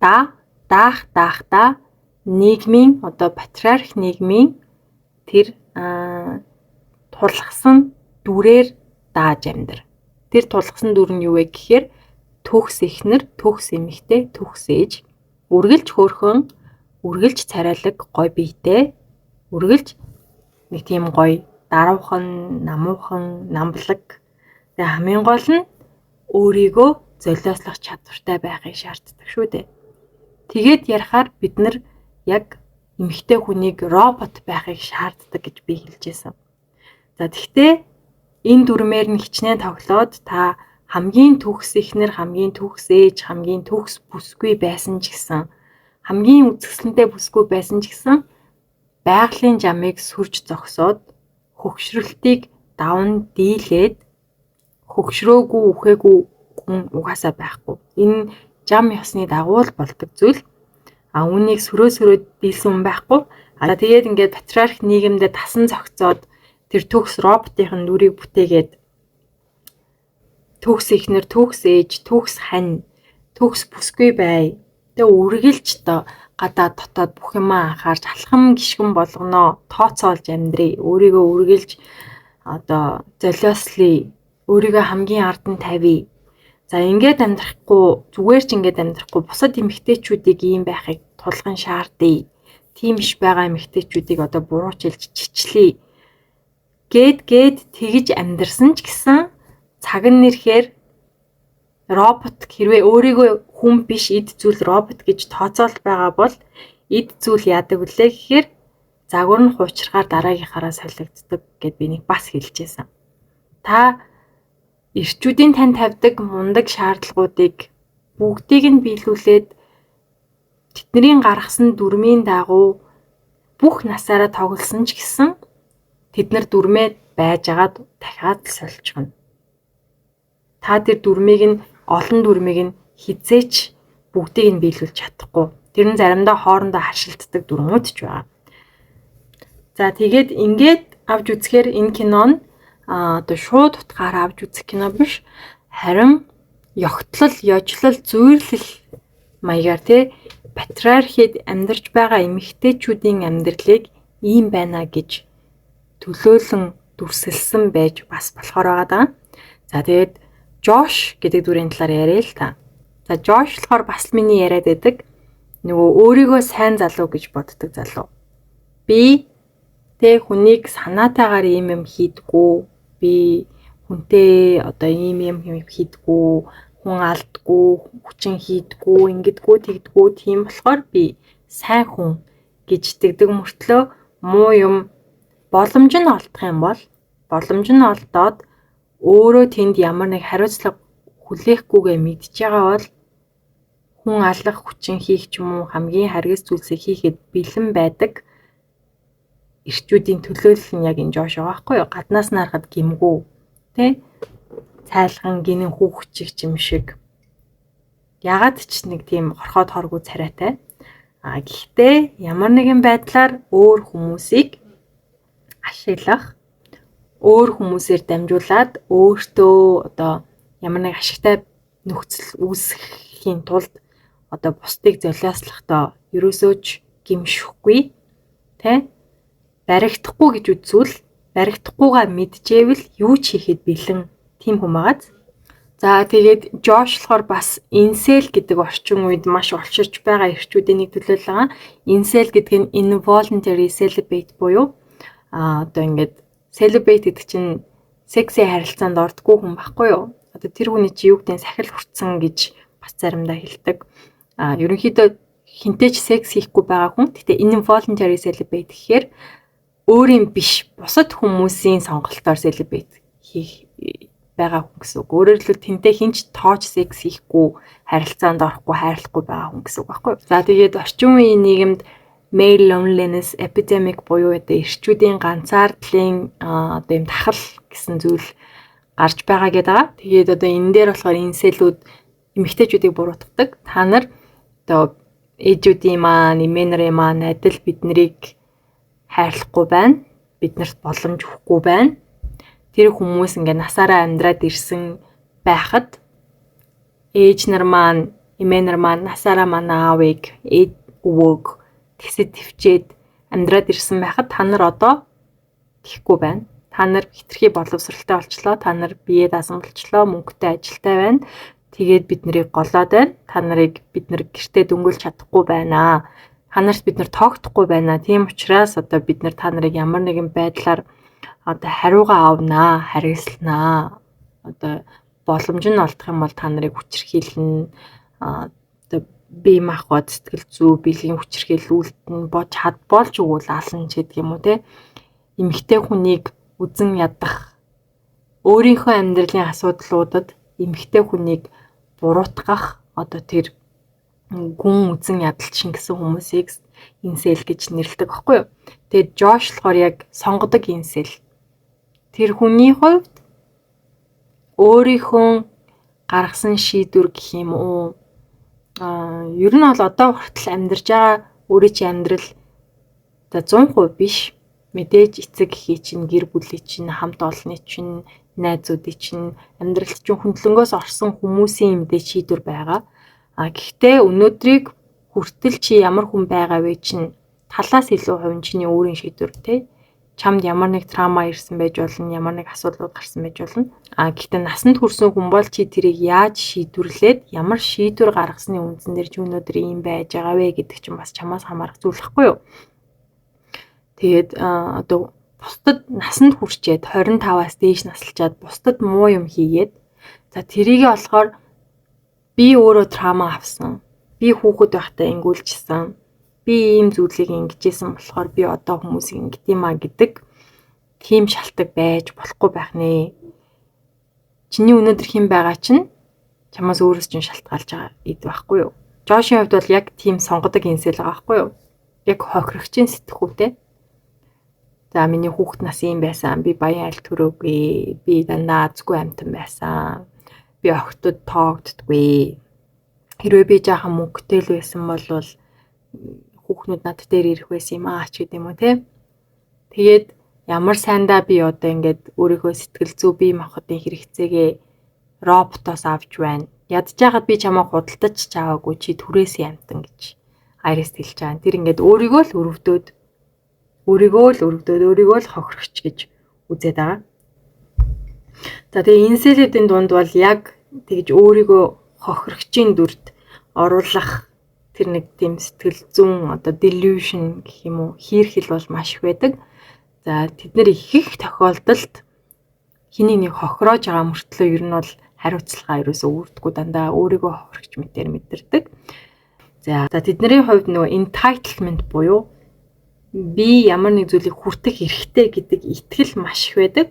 даах даахтаа нийгмийн одоо патриарх нийгмийн тэр тулгасан дүрээр дааж амьдр. Тэр тулгасан дүр нь юу вэ гэхээр төгс эхнэр, төгс эмэгтэй, төгс ээж, үргэлж хөөрхөн, үргэлж царайлаг, гой биетэй, үргэлж нэг тийм гоё даруухан, намуухан, намблаг. Тэгээ хамгийн гол нь өөрийгөө золиослох чадвартай байхыг шаарддаг шүү дээ. Тэгээд ярихаар бид нар яг эмэгтэй хүнийг робот байхыг шаарддаг гэж би хэлж байсан. За тэгтээ энэ дүрмээр нь хичнээн тоглоод та хамгийн төгс эхнэр, хамгийн төгс ээж, хамгийн төгс бүсгүй байсан ч гэсэн, хамгийн үзэсгэлэнтэй бүсгүй байсан ч гэсэн байгалийн жамыг сүрж зогсоод хөгшрөлтийг даван дийлээд хөгшрөөгүй үхээгүй хүн угаасаа байхгүй. Энэ жам ёсны дагуу л болдог зүйл. А үүнийг сөрөө сөрөө дийлсэн хүн байхгүй. А тэгээд ингээд патриарх нийгэмдээ тасан зохицоод тэр төгс роботын дүрийг бүтээгээд төгс эхнэр, төгс ээж, төгс хань, төгс бүсгүй бай. Тэгээ үргэлж одоо гадаад дотоод бүх юмаа анхаарч алхам гიშгэн болгоноо тооцоолж амьдрий. Өөрийгөө үргэлж одоо золиослъё. Өөрийгөө хамгийн ард нь тавья. За ингээд амьдрахгүй, зүгээр ч ингээд амьдрахгүй бусад эмэгтэйчүүдийг ийм байхыг тулган шаардъя. Тийм биш байгаа эмэгтэйчүүдийг одоо буруучилж чичлэе. Гээд гээд тэгж амьдарсан ч гэсэн цаг нь ирэхээр робот хэрвээ өөрийгөө хүн биш эд зүйл робот гэж тооцоолт байгаа бол эд зүйл яадаг вүлээ гэхээр загвар нь хуучрахаар дараагийнхаараа солигддог гэд би нэг бас хэлжсэн. Та эрчүүдийн тань тавьдаг мундаг шаардлагуудыг бүгдийг нь биелүүлээд тэдний гаргасан дүрмийн дагуу бүх насаараа тоглосон ч гэсэн тэд нар дүрмээ байжгаад дахиад л сольчихно. Та тэр дүрмийг нь олон дүрмийг нь хизээч бүгдийг нь биелүүлж чадахгүй. Тэр нь заримдаа хоорондоо харшилддаг дүрмүүд ч байгаа. За тэгээд ингээд авч үзэхээр энэ кино нь одоо шууд утгаараа авч үзэх кино биш. Харин ёгтлол, ёжлол, зүйрлэл маягаар тий патриархид амьдарч байгаа эмэгтэйчүүдийн амьдралыг ийм байна гэж төлөөлөн дүрсэлсэн байж бас болохоор байгаа даа. За тэгээд Жош гэдэг дүрийн талаар яриа л та. За Жош болохоор бас миний яриад байдаг. Нөгөө өөрийгөө сайн залуу гэж боддог залуу. Би тэ хүнийг санаатайгаар ийм юм хийдгүү. Би хүнтэй одоо ийм юм хийдгүү, хүн алдгүү, хүчин хийдгүү, ингэдгүү, тэгдгүү тийм болохоор би сайн хүн гэж итгэдэг мөртлөө муу юм боломж нь олдох юм бол боломж нь олдоод өөрөө тэнд ямар нэг хариуцлага хүлээхгүйгээ мэдж байгаа бол хүн алах, хүчин хийх ч юм уу хамгийн харгас зүйлсийг хийхэд бэлэн байдаг эрчүүдийн төлөөлөл нь яг энэ Жош байгаа байхгүй юу? Гаднаас нь харахад гимгүү тий цайлган гинэн хүүхчиг юм шиг. Ягаад ч нэг тийм хорхоод хоргүй царайтай. А гэхдээ ямар нэгэн байдлаар өөр хүмүүсийг ашиглах, өөр хүмүүсээр дамжуулаад өөртөө одоо ямар нэг ашигтай нөхцөл үүсгэхийн тулд одоо бусдыг золиослохдоо ерөөсөө ч гимшихгүй тэ баригдахгүй гэж үзвэл баригдахгүйгаа мэдчихэвэл юу ч хийхэд бэлэн тийм хүн байгааз. За тэгээд Жош болохоор бас incel гэдэг орчин үед маш олширч байгаа эрчүүдийн нэг төлөөлөл байгаа. Incel гэдэг нь involuntary celibate буюу одоо ингээд celibate гэдэг чинь секси харилцаанд ордоггүй хүн байхгүй юу? Одоо тэр хүний чи юу гэдэг нь сахил хүртсэн гэж бас заримдаа хэлдэг. Ерөнхийдөө хинтэй ч секс хийхгүй байгаа хүн. Гэхдээ involuntary celibate гэхээр өөрийн биш бусад хүмүүсийн сонголтоор celibate хийх байгаа хүн гэсэн үг. Өөрөөр хэлбэл тэнтэй хинч тоож секс хийхгүй, харилцаанд орохгүй, хайрлахгүй байгаа хүн гэсэн үг байхгүй юу? За тэгээд орчин үеийн нийгэмд male loneliness epidemic буюу одоо эрчүүдийн ганцаардлын одоо юм тахал гэсэн зүйл гарч байгаа гэдэг байгаа. Тэгээд одоо энэ дээр болохоор incel үүд эмэгтэйчүүдийг буруутгадаг. Та нар одоо ээжүүдийн маань, эмээ нарын маань адил бид нарыг хайрлахгүй байна. Биднэрт боломж өгөхгүй байна. Тэр хүмүүс ингээ насаараа амьдраад ирсэн байхад ээж нар маань, эмээ нар маань насаараа манай аавыг, ээд өвөөг тэгсэд төвчээд амьдраад ирсэн байхад та нар одоо тэхгүй байна. Та нар хитрхи боловсралтай болчлоо. Та нар бие даасан болчлоо, мөнгөтэй, ажилтай байна. Тэгээд бид нарыг голоод байна. Та нарыг бид нар гэртээ дөнгөлж чадахгүй байна. Та нарт бид нар тоогдохгүй байна. Тийм учраас одоо бид нар та нарыг ямар нэгэн байдлаар одоо хариугаа авнаа, харгисланаа. Одоо боломж нь олдох юм бол та нарыг хүчирхийлнэ. Одоо бие махбод, сэтгэл зүй, биеийн хүчирхийлэл үлдэн бод чад болж өгвөл ална ч гэдэг юм уу те. Эмэгтэй хүнийг үзен ядах, өөрийнхөө амьдралын асуудлуудад эмэгтэй хүнийг буруутгах одоо тэр гүн үзен ядалт шингэсэн хүмүүсийг incel гэж нэрлэдэг байхгүй юу. Тэгээд Жош болохоор яг сонгодог incel. Тэр хүний хувьд өөрийнхөө гаргасан шийдвэр гэх юм уу, ер нь бол одоо хүртэл амьдарч байгаа өөрийн чинь амьдрал за 100% биш. Мэдээж эцэг эхийн чинь, гэр бүлийн чинь, хамт олонны чинь, найзуудын чинь амьдралд чинь хөндлөнгөөс орсон хүмүүсийн мэдээж шийдвэр байгаа. А гэхдээ өнөөдрийг хүртэл чи ямар хүн байгаа вэ чинь талаас илүү хувь нь чиний өөрийн шийдвэр тий. Чамд ямар нэг trauma ирсэн байж болно, ямар нэг асуудлууд гарсан байж болно. А гэхдээ насанд хүрсэн хүн бол чи тэрийг яаж шийдвэрлээд, ямар шийдвэр гаргасны үндсэн дээр чи өнөөдөр ийм байж байгаа вэ гэдэг чинь бас чамаас хамаарах зүйл байхгүй юу? Тэгээд одоо бусдад насанд хүрчээд 25-аас дээш насалчаад бусдад муу юм хийгээд, за, тэрийгээ болохоор би өөрөө trauma авсан. Би хүүхэд байхдаа ингүүлжсэн. Би ийм зүйлийг ингэжсэн болохоор би одоо хүмүүсийг ингэдэм а гэдэг тийм шалтгаан байж болохгүй байх нэ. Чиний өнөөдөр хэн байгаа чинь чамаас өөрөөс чинь шалтгаалж байгаа эд байхгүй юу? Жошийн хувьд бол яг тийм сонгодог incel байгаа байхгүй юу? Яг хохирогчийн сэтгхүүтэй. За, миний хүүхэд нас ийм байсан. Би баян айлд төрөөгүй. Би дандаа азгүй амьтан байсан. Би охидод тоогддоггүй. Хэрвээ би жаахан мөнгөтэй л байсан бол хүүхнүүд над дээр ирэх байсан юм аа ч гэдэг юм уу те. Тэгээд ямар сайндаа би одоо ингээд өөрийнхөө сэтгэл зүй, бие махбодын хэрэгцээгээ роботоос авч байна. Ядж байхад би чамайг худалдаж ч аваагүй, чи түрээсийн амьтан гэж Айрис хэлж байгаа. Тэр ингээд өөрийгөө л өрөвдөөд, өөрийгөө л өрөвдөөд, өөрийгөө л хохирогч гэж үзээд байгаа. За, тэгээ incel үүдийн дунд бол яг тэгж өөрийгөө хохирогчийн дүрд оруулах тэр нэг тийм сэтгэл зүйн одоо delusion гэх юм уу, хийрхэл бол маш их байдаг. За, тэд нэр их их тохиолдолд хэнийг нэг хохироож байгаа мөртлөө ер нь бол хариуцлага ерөөсөө үүрдэггүй, дандаа өөрийгөө хохирогч мэтээр мэдэрдэг. За, тэдний хувьд нөгөө entitlement буюу би ямар нэг зүйлийг хүртэх эрхтэй гэдэг итгэл маш их байдаг.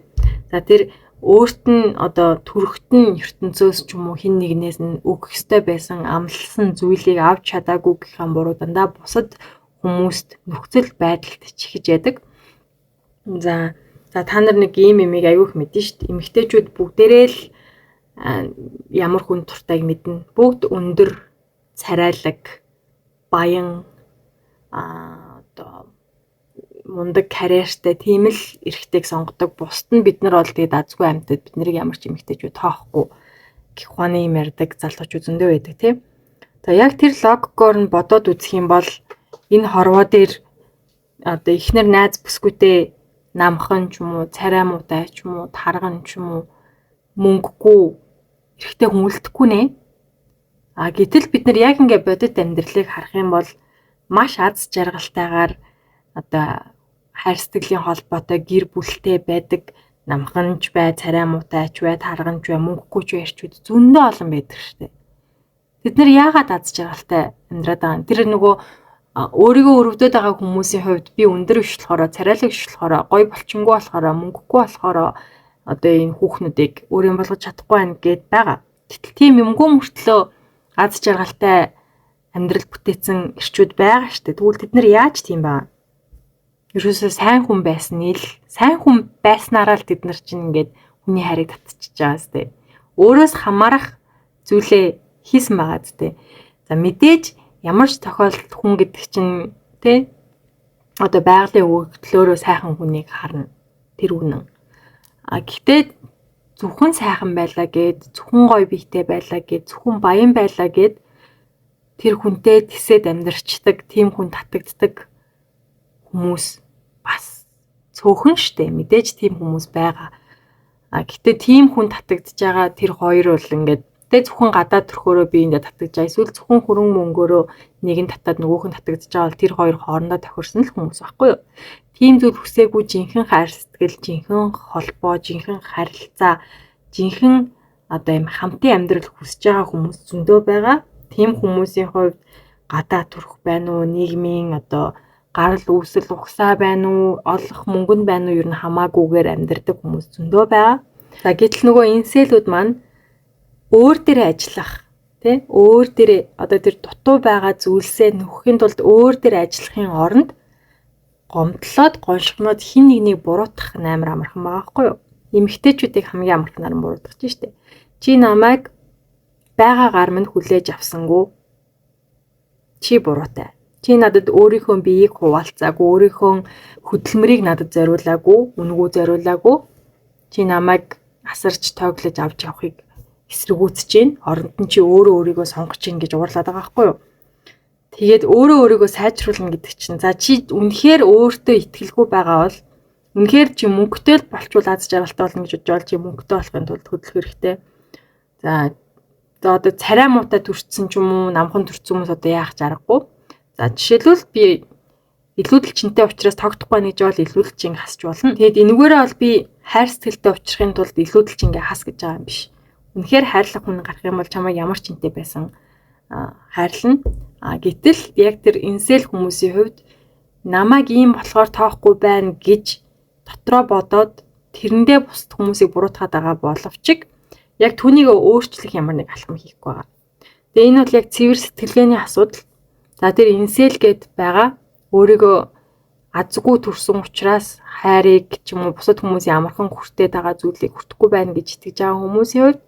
За, тэр өөрт нь одоо төрөхт нь ертөнцөөс ч юм уу хэн нэгнээс нь өгөх ёстой байсан амласан зүйлийг авч чадаагүй гэх юм буруу дандаа бусад хүмүүст нөхцөл байдалд чихэж яадаг. За, та нар нэг ийм юмыг аягүй их мэднэ шүү дээ. Эмэгтэйчүүд бүгдээрээ л ямар хүн дуртайг мэднэ. Бүгд өндөр, царайлаг, баян, одоо мундаг карьертай тийм л эрэгтэйг сонгодог. Бусд нь бид нар бол тэгээд азгүй амьтад, бид нарыг ямар ч эмэгтэйчүүд тоохгүй гэх ухааны юм ярьдаг залуучууд зөндөө байдаг тийм. За, яг тэр логикоор нь бодоод үзэх юм бол энэ хорвоо дээр одоо эхнэр, найз бүсгүйтэй намхан ч юм уу, царай муутай ч юм уу, тарган ч юм уу, мөнгөгүй эрэгтэй хүн үлдэхгүй нэ. А гэтэл бид нар яг ингээ бодит амьдралыг харах юм бол маш аз жаргалтайгаар одоо хайр сэтгэлийн холбоотой, гэр бүлтэй байдаг намхан ч бай, царай муутай ч бай, тарган ч бай, мөнгөгүй ч ярьчуд зөндөө олон байдаг штэ. Тэд нар яагаад аз жаргалтай амьдраад байгаа юм? Тэр нөгөө өөрийгөө өрөвдөд байгаа хүмүүсийн хувьд би өндөр биш болохоор, царайлаг биш болохоор, гоё булчингүй болохоор, мөнгөгүй болохоор одоо энэ хүүхнүүдийг өөрийн болгож чадахгүй байна гэд байгаа. Гэтэл тийм юмгүй мөртлөө аз жаргалтай амьдрал бүтээсэн эрчүүд байгаа штэ. Тэгвэл тэд нар яаж тийм байгаа? Ерөөсөө сайн хүн байсан ил, сайн хүн байснараа л тэд нар чинь ингээд хүний хайрыг татчихж байгаа сте. Өөрөөс хамаарах зүйлээ хийсэн байгаа зү. За, мэдээж ямар ч тохиолдолд хүн гэдэг чинь тэ Одоо байгалийн өгөгдлөөрөө сайхан хүнийг харна. Тэр үнэн. А гэхдээ зөвхөн сайхан байлаа гэд, зөвхөн гоё биетэй байлаа гэд, зөвхөн баян байлаа гэд тэр хүнтэй тэсээд амьдарчдаг, тийм хүн татагддаг хүмүүс бас цөөхөн штэ. Мэдээж тийм хүмүүс байгаа. А гэхдээ тийм хүн татагдж байгаа тэр хоёр бол ингээд тэ зөвхөн гадаад төрхөөрөө би ингээд татагдж байгаа. Эсвэл зөвхөн хөрөнгө мөнгөөрөө нэг нь татаад нөгөөх нь татагдж байгаа бол тэр хоёр хоорондоо тохирсон л хүмүүс байхгүй юу? Тийм зүйл хүсээгүй жинхэнэ хайр сэтгэл, жинхэнэ холбоо, жинхэнэ харилцаа, жинхэнэ одоо юм хамтын амьдрал хүсэж байгаа хүмүүс зөндөө байгаа. Тийм хүмүүсийн хувьд гадаа төрөх байна уу, нийгмийн одоо гарал үүсэл угсаа байна уу, олох мөнгө нь байна уу ер нь хамаагүйгээр амьдардаг хүмүүс зөндөө байгаа. За гэтэл нөгөө incel үүд маань өөр дээрээ ажиллах тий өөр дээрээ одоо тэр дутуу байгаа зүйлсээ нөхөхийн тулд өөр дээр ажиллахын оронд гомдлоод гоншгоноод хин нэгнийг буруутгах нь амар амархан байгаа байхгүй юу? Эмэгтэйчүүдийг хамгийн амарханаар нь буруутгах чинь штэ. Чи намайг байгаа гар минь хүлээж авсангүй. Чи буруутай. Чи надад өөрийнхөө биеийг хуваалцаагүй, өөрийнхөө хөдөлмөрийг надад зориулаагүй, үнэгүй зориулаагүй. Чи намайг асарч тооглож авч явахыг эсэргүүцэж гин. Оронд нь чи өөрөө өөрийгөө сонгож гин гэж уурлаад байгаа байхгүй юу? Тэгээд өөрөө өөрийгөө сайжруулна гэдэг чинь за чи үнэхээр өөртөө итгэлгүй байгаа бол үнэхээр чи мөнгөтэй л болчвол аз жаргалтай болно гэж бодож бол чи мөнгөтэй болохын тулд хөдлөх хэрэгтэй. За одоо царай муутай төрчихсөн ч юм уу, намхан төрчихсөн хүмүүс одоо яах жаргагүй. За жишээлбэл би илүүдэл чинтэй учраас тогтохгүй байна гэж бол илүүдэл чин хасч болно. Тэгээд энэгээрээ бол би хайр сэтгэлтэй учрахын тулд илүүдэл чин ингээ хас гэж байгаа юм биш. Үнэхээр хайрлах хүн гарах юм бол чамайг ямар ч чинтэй байсан хайрлана. А гэтэл яг тэр incel хүмүүсийн хувьд намайг ийм болохоор тоохгүй байна гэж дотроо бодоод тэрэндээ бусад хүмүүсийг буруутгаад байгаа боловч яг түүнийг өөрчлөх ямар нэг алхам хийхгүй байгаа. Тэгээ энэ бол яг цэвэр сэтгэлгээний асуудал. За тэр incel гэд байгаа өөрийгөө азгүй төрсөн учраас хайрыг ч юм уу бусад хүмүүсийн амархан хүртээд байгаа зүйлийг хүртэхгүй байна гэж итгэж байгаа хүмүүсийн хувьд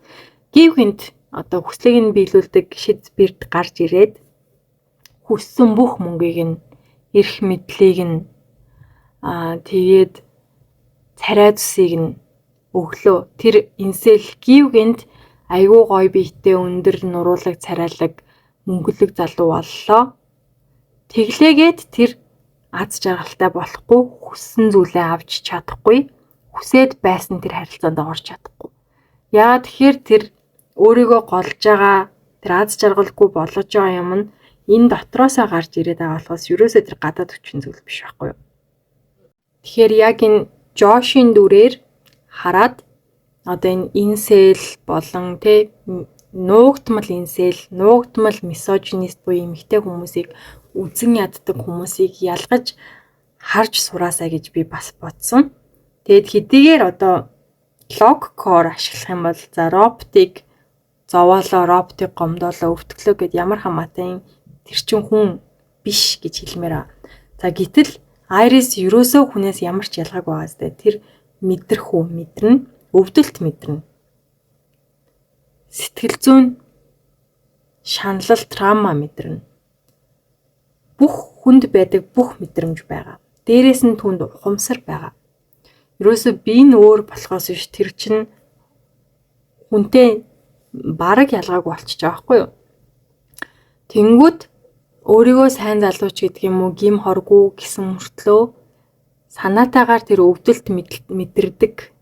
гів гинт одоо хүслийг нь биелүүлдэг шид бэрд гарч ирээд хүссэн бүх мөнгийг нь эрх мэдлийг нь тэгээд царай зүсийг нь өглөө. Тэр incel гів гинт айгүй гоё биетэй өндөр нуруулаг царайлаг мөнгөлөг залуу боллоо. Тэглээгээд тэр аз жаргалтай болохгүй, хүссэн зүйлээ авч чадахгүй, хүсээд байсан тэр харилцаанд орж чадахгүй. Яагаад тэгэхээр тэр өөрийгөө голж байгаа, тэр аз жаргалгүй болгож байгаа юм нь энэ дотроосоо гарч ирээд байгаа болохоос ерөөсөө тэр гадаад хүчин зүйл биш байхгүй юу? Тэгэхээр яг энэ Жошийн дүрээр хараад одоо энэ incel болон тэ нуугдмал incel, нуугдмал misogynist буюу эмэгтэй хүмүүсийг үзэн яддаг хүмүүсийг ялгаж харж сураасай гэж би бас бодсон. Тэгээд хэдийгээр одоо логикоор ашиглах юм бол за роботыг зовоолоо, роботыг гомдоолоо, өвтгөлөө гэд ямар хамаатай тэр чин хүн биш гэж хэлмээр байгаа. За гэтэл Iris ерөөсөө хүнээс ямар ч ялгаагүй байгаа зү. Тэр мэдрэх үү мэдэрнэ, өвдөлт мэдэрнэ. Сэтгэл зүйн шаналл, trauma мэдэрнэ. Бүх хүнд байдаг бүх мэдрэмж байгаа. Дээрээс нь түнд ухамсар байгаа. Ерөөсөө би нь өөр болохоос биш тэр чинь хүнтэй бараг ялгаагүй болчихж байгаа байхгүй юу? Тэнгүүд өөрийгөө сайн залууч гэдэг юм уу, гим хоргүй гэсэн мөртлөө санаатаагаар тэр өвдөлт мэдэрдэг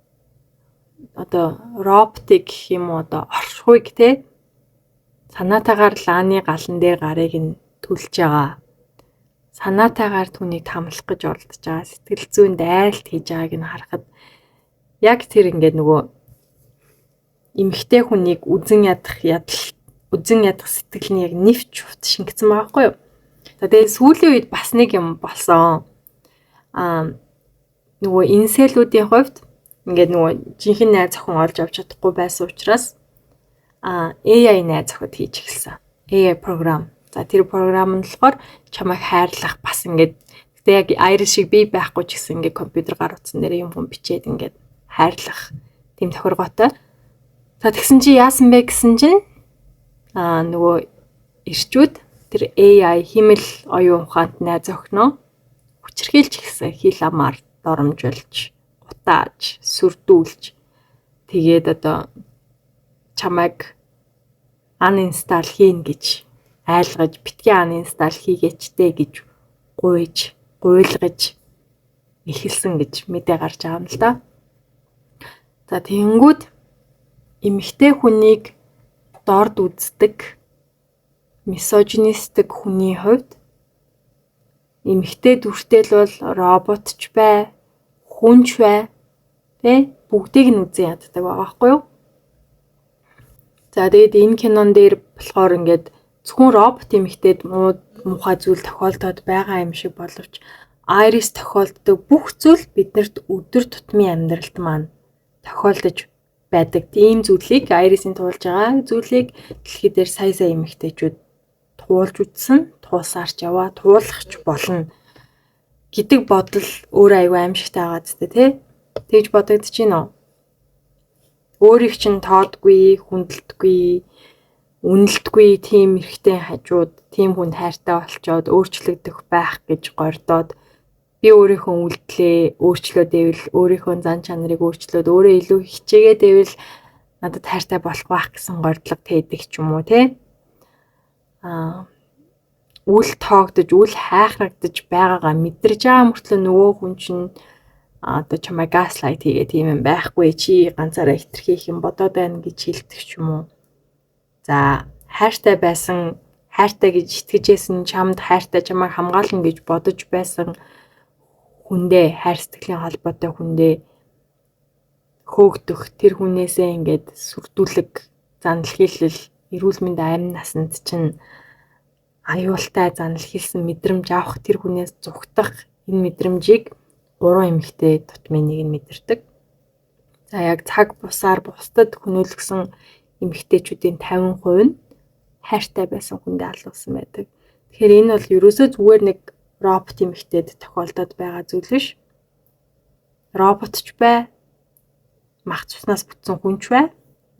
одоо роботыг гэх юм уу, одоо оршихуйг те санаатаагаар лааны галан дээр гарыг нь түлж байгаа. Санаатаагаар түүнийг тамлах гэж оролдож байгаа. Сэтгэл зүйн дайралт хийж байгааг нь харахад яг тэр ингээд нөгөө эмэгтэй хүнийг үзэн ядах ядал үзэн ядах сэтгэл нь яг нэвч хувт шингэсэн байгаа байхгүй юу? За тэгээ сүүлийн үед бас нэг юм болсон. Нөгөө incel үүдийн хувьд ингээд нөгөө жинхэнэ найз охин олж авч чадахгүй байсан учраас AI найз охид хийж эхэлсэн. AI програм. За тэр програм нь болохоор чамайг хайрлах бас ингээд гэтээ яг Iris шиг би байхгүй ч гэсэн ингээд компьютер гар утсан дээр юм хүн бичээд ингээд хайрлах тийм тохиргоотой. За тэгсэн чи яасан бэ гэсэн чинь нөгөө эрчүүд тэр AI химэл оюун ухаант найз охиноо Хүчирхийлж гэсэн хил амаар доромжилж, гутааж, сүрдүүлж тэгээд одоо чамайг uninstall хийн гэж айлгаж, битгий uninstall хийгээчтэй гэж гуйж, гуйлгаж эхэлсэн гэж мэдээ гарч байгаа юм л да. За, тэгэнгүүт эмэгтэй хүнийг дорд үздэг misogynistic хүний хувьд эмэгтэй дүртэй л бол робот ч бай, хүн ч бай, тэ, бүгдийг нь үзэн яддаг байгаа байхгүй юу? За, тэгээд энэ кинон дээр болохоор ингээд зөвхөн робот эмэгтэйд муу муухай зүйл тохиолдоод байгаа юм шиг боловч Iris тохиолддог бүх зүйл биднэрт өдөр тутмын амьдралд маань тохиолдож байдаг. Тийм зүйлийг, Iris-ийн туулж байгаа зүйлийг дэлхий дээр сая сая эмэгтэйчүүд туулж үзсэн, туулсаар ч яваа, туулах ч болно гэдэг бодол өөрөө аягүй аимшигтай байгаа зү, тий? Тэгж бодогдож байна уу? Өөрийг чинь тоодгүй, хүндэлдэггүй, үнэлдэггүй тийм эрэгтэй хажууд тийм хүнд хайртай болчоод өөрчлөгдөх байх гэж гордоод, би өөрийнхөө үйлдэлээ өөрчлөөд байвал, өөрийнхөө зан чанарыг өөрчлөөд өөрөө илүү хичээгээд байвал надад хайртай болох байх гэсэн гордлого тээдэг ч юм уу, те, үл тоогдож, үл хайхрагдаж байгаагаа мэдэрж байгаа мөртлөө нөгөө хүн чинь одоо чамайг gaslight хийгээ, тийм юм байхгүй, чи ганцаараа хэтэрхий юм бодоод байна гэж хэлдэг ч юм уу. За, хайртай байсан, хайртай гэж итгэжсэн, чамд хайртай, чамайг хамгаална гэж бодож байсан хүндээ, хайр сэтгэлийн холбоотой хүндээ хөөгдөх, тэр хүнээсээ ингээд сүрдүүлэг, заналхийлэл, эрүүл мэнд амь насанд чинь аюултай заналхийлсэн мэдрэмж авах, тэр хүнээс зугтах энэ мэдрэмжийг 3 эмэгтэй тутмын нэг нь мэдэрдэг. За, яг цаг бусаар бусдад хөнөөлгсөн эмэгтэйчүүдийн 50% нь хайртай байсан хүндээ алуулсан байдаг. Тэгэхээр энэ бол ерөөсөө зүгээр нэг робот эмэгтэйд тохиолдоод байгаа зүйл биш. Робот ч бай, мах цуснаас бүтсэн хүн ч бай,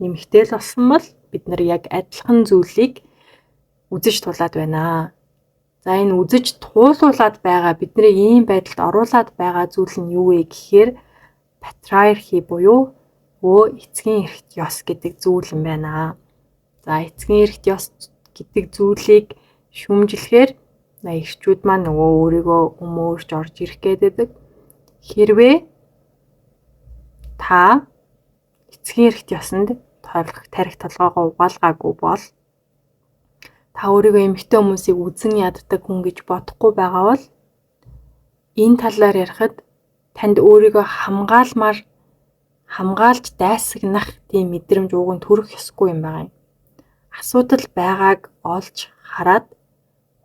эмэгтэй л болсон бол бид нар яг адилхан зүйлийг үзэж тулаад байна. За, энэ үзэж туулуулад байгаа, бидний ийм байдалд оруулаад байгаа зүйл нь юу вэ гэхээр patriarchy буюу эцгийн эрхт ёс гэдэг зүйл юм байна. За, эцгийн эрхт ёс гэдэг зүйлийг шүүмжлэхээр эрчүүд маань нөгөө өөрийгөө өмөөрч орж ирэх гээд байдаг. Хэрвээ та эцгийн эрхт ёсонд тархи толгойгоо угаалгаагүй бол, та өөрийгөө эмэгтэй хүмүүсийг үзэн яддаг хүн гэж бодохгүй байгаа бол энэ талаар ярихад танд өөрийгөө хамгаалмаар, хамгаалж дайсагнах тийм мэдрэмж уг нь төрөх ёсгүй юм байна. Асуудал байгааг олж хараад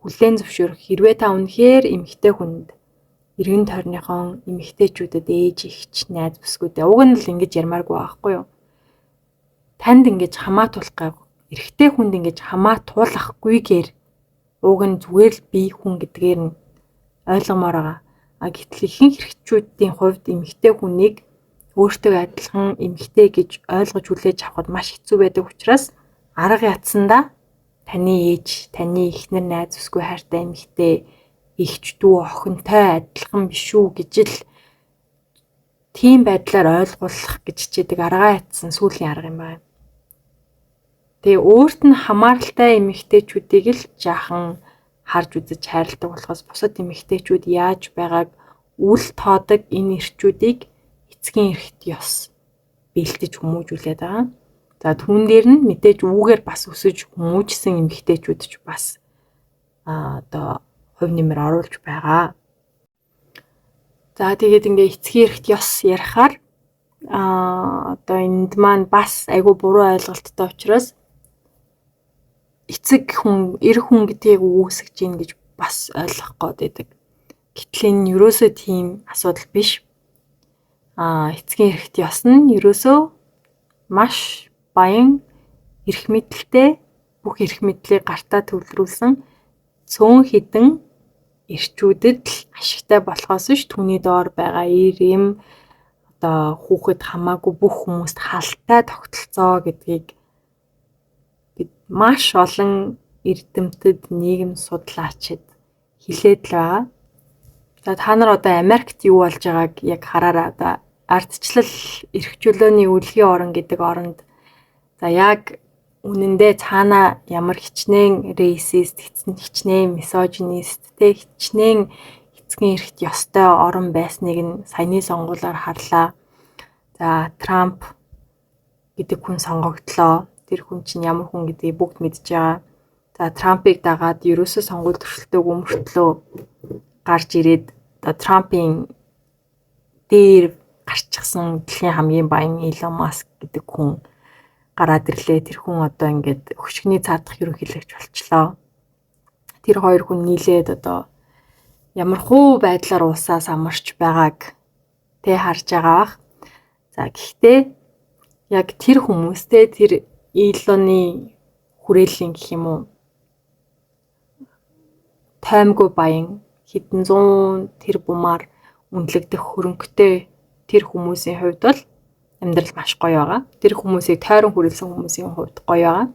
хүлээн зөвшөөрөх. Хэрвээ та үнэхээр эмэгтэй хүнд, эргэн тойрныхон эмэгтэйчүүдэд, ээж, эгч, найз бүсгүйдээ уг нь л ингэж ярмааргүй байхгүй юу? Танд ингэж хамаатуулах, эрэгтэй хүнд ингэж хамаатуулахгүйгээр уг нь зүгээр л бие хүн гэдгээр нь ойлгомоор байгаа. А гэтэл ихэнх эрэгчүүдийн хувьд эмэгтэй хүнийг өөртөө адилхан эмэгтэй гэж ойлгож хүлээж авахд маш хэцүү байдаг учраас арга ятсандаа таны ээж, таны эхнэр, найз бүсгүй, хайртай эмэгтэй, эгч, дүү, охинтой адилхан биш үү гэж л тийм байдлаар ойлгуулах гэж хичээдэг аргаа ятсан сүүлийн арга юм байна. Тэгээ өөрт нь хамааралтай эмэгтэйчүүдийг л жаахан харж үзэж хайрладаг болохоос бусад эмэгтэйчүүд яаж байгааг үл тоодог энэ эрчүүдийг эцгийн эрхт ёс бэлтэж хүмүүжүүлээд байгаа. За, түүн дээр нь мэдээж үүгээр бас өсөж хүмүүжсэн эмэгтэйчүүд ч бас одоо хувь нэмэр оруулж байгаа. За, тэгээд ингээ эцгийн эрхт ёс ярихаар одоо энд маань бас айгүй буруу ойлголттой учраас эцэг хүн, эр хүн гэдгийг үгүйсгэж гин гэж бас ойлгох гээд байдаг. Гэтэл энэ ерөөсөө тийм асуудал биш. Эцгийн эрхт ёс нь ерөөсөө маш баян эрх мэдэлтэй, бүх эрх мэдлийг гартаа төвлөрүүлсэн цөөн хэдэн эрчүүдэд л ашигтай болохоос биш, түүний доор байгаа эр эм, одоо хүүхэд хамаагүй бүх хүмүүст халтай тогтолцоо гэдгийг бид маш олон эрдэмтэд, нийгэм судлаачид хэлээд л байгаа. За, та нар одоо Америкт юу болж байгааг яг хараарай. Одоо ардчлал эрх чөлөөний өлгийн орон гэдэг оронд за яг үнэндээ цаана ямар хичнээн racist, хичнээн misogynist, тэ хичнээн эцгийн эрхт ёстой орон байсныг нь саяны сонгуулиар харлаа. За, Трамп гэдэг хүн сонгогдлоо. Тэр хүн чинь ямар хүн гэдгийг бүгд мэдж байгаа. За, Трампыг дагаад ерөөсөө сонгуульд өрсөлдөөгүй мөртлөө гарч ирээд одоо Трампын дээр гарчихсан дэлхийн хамгийн баян Илон Маск гэдэг хүн гараад ирлээ. Тэр хүн одоо ингээд хөшигний цаадах ерөнхийлөгч болчлоо. Тэр хоёр хүн нийлээд одоо ямар хуу байдлаар улсаас амарч байгааг тэ харж байгаа бах. За, гэхдээ яг тэр хүмүүстэй тэр Илоны хүрээллийн гэх юм уу, тоймгүй баян хэдэн зуун тэрбумаар үнэлэгдэх хөрөнгөтэй тэр хүмүүсийн хувьд бол амьдрал маш гоё байгаа. Тэр хүмүүсийг тойрон хүрээлсэн хүмүүсийн хувьд гоё байгаа.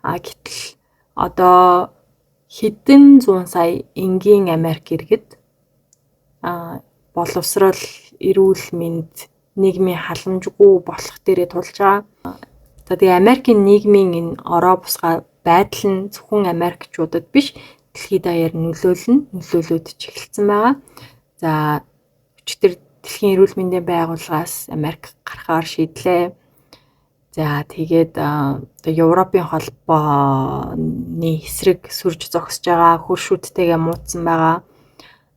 А гэтэл одоо хэдэн зуун сая энгийн Америк иргэд боловсрол, эрүүл мэнд, нийгмийн халамжгүй болох дээрээ тулж байгаа. За, тэгээ Америкийн нийгмийн энэ ороо бусгаа байдал нь зөвхөн Америкчуудад биш, дэлхийд даяар нөлөөлнө, нөлөөлөөд ч эхэлсэн байгаа. За, өчигдөр Дэлхийн эрүүл мэндийн байгууллагаас Америк гарахаар шийдлээ. За, тэгээд одоо Европын холбооны эсрэг сүрж зогсож байгаа, хөршүүдтэйгээ муудсан байгаа.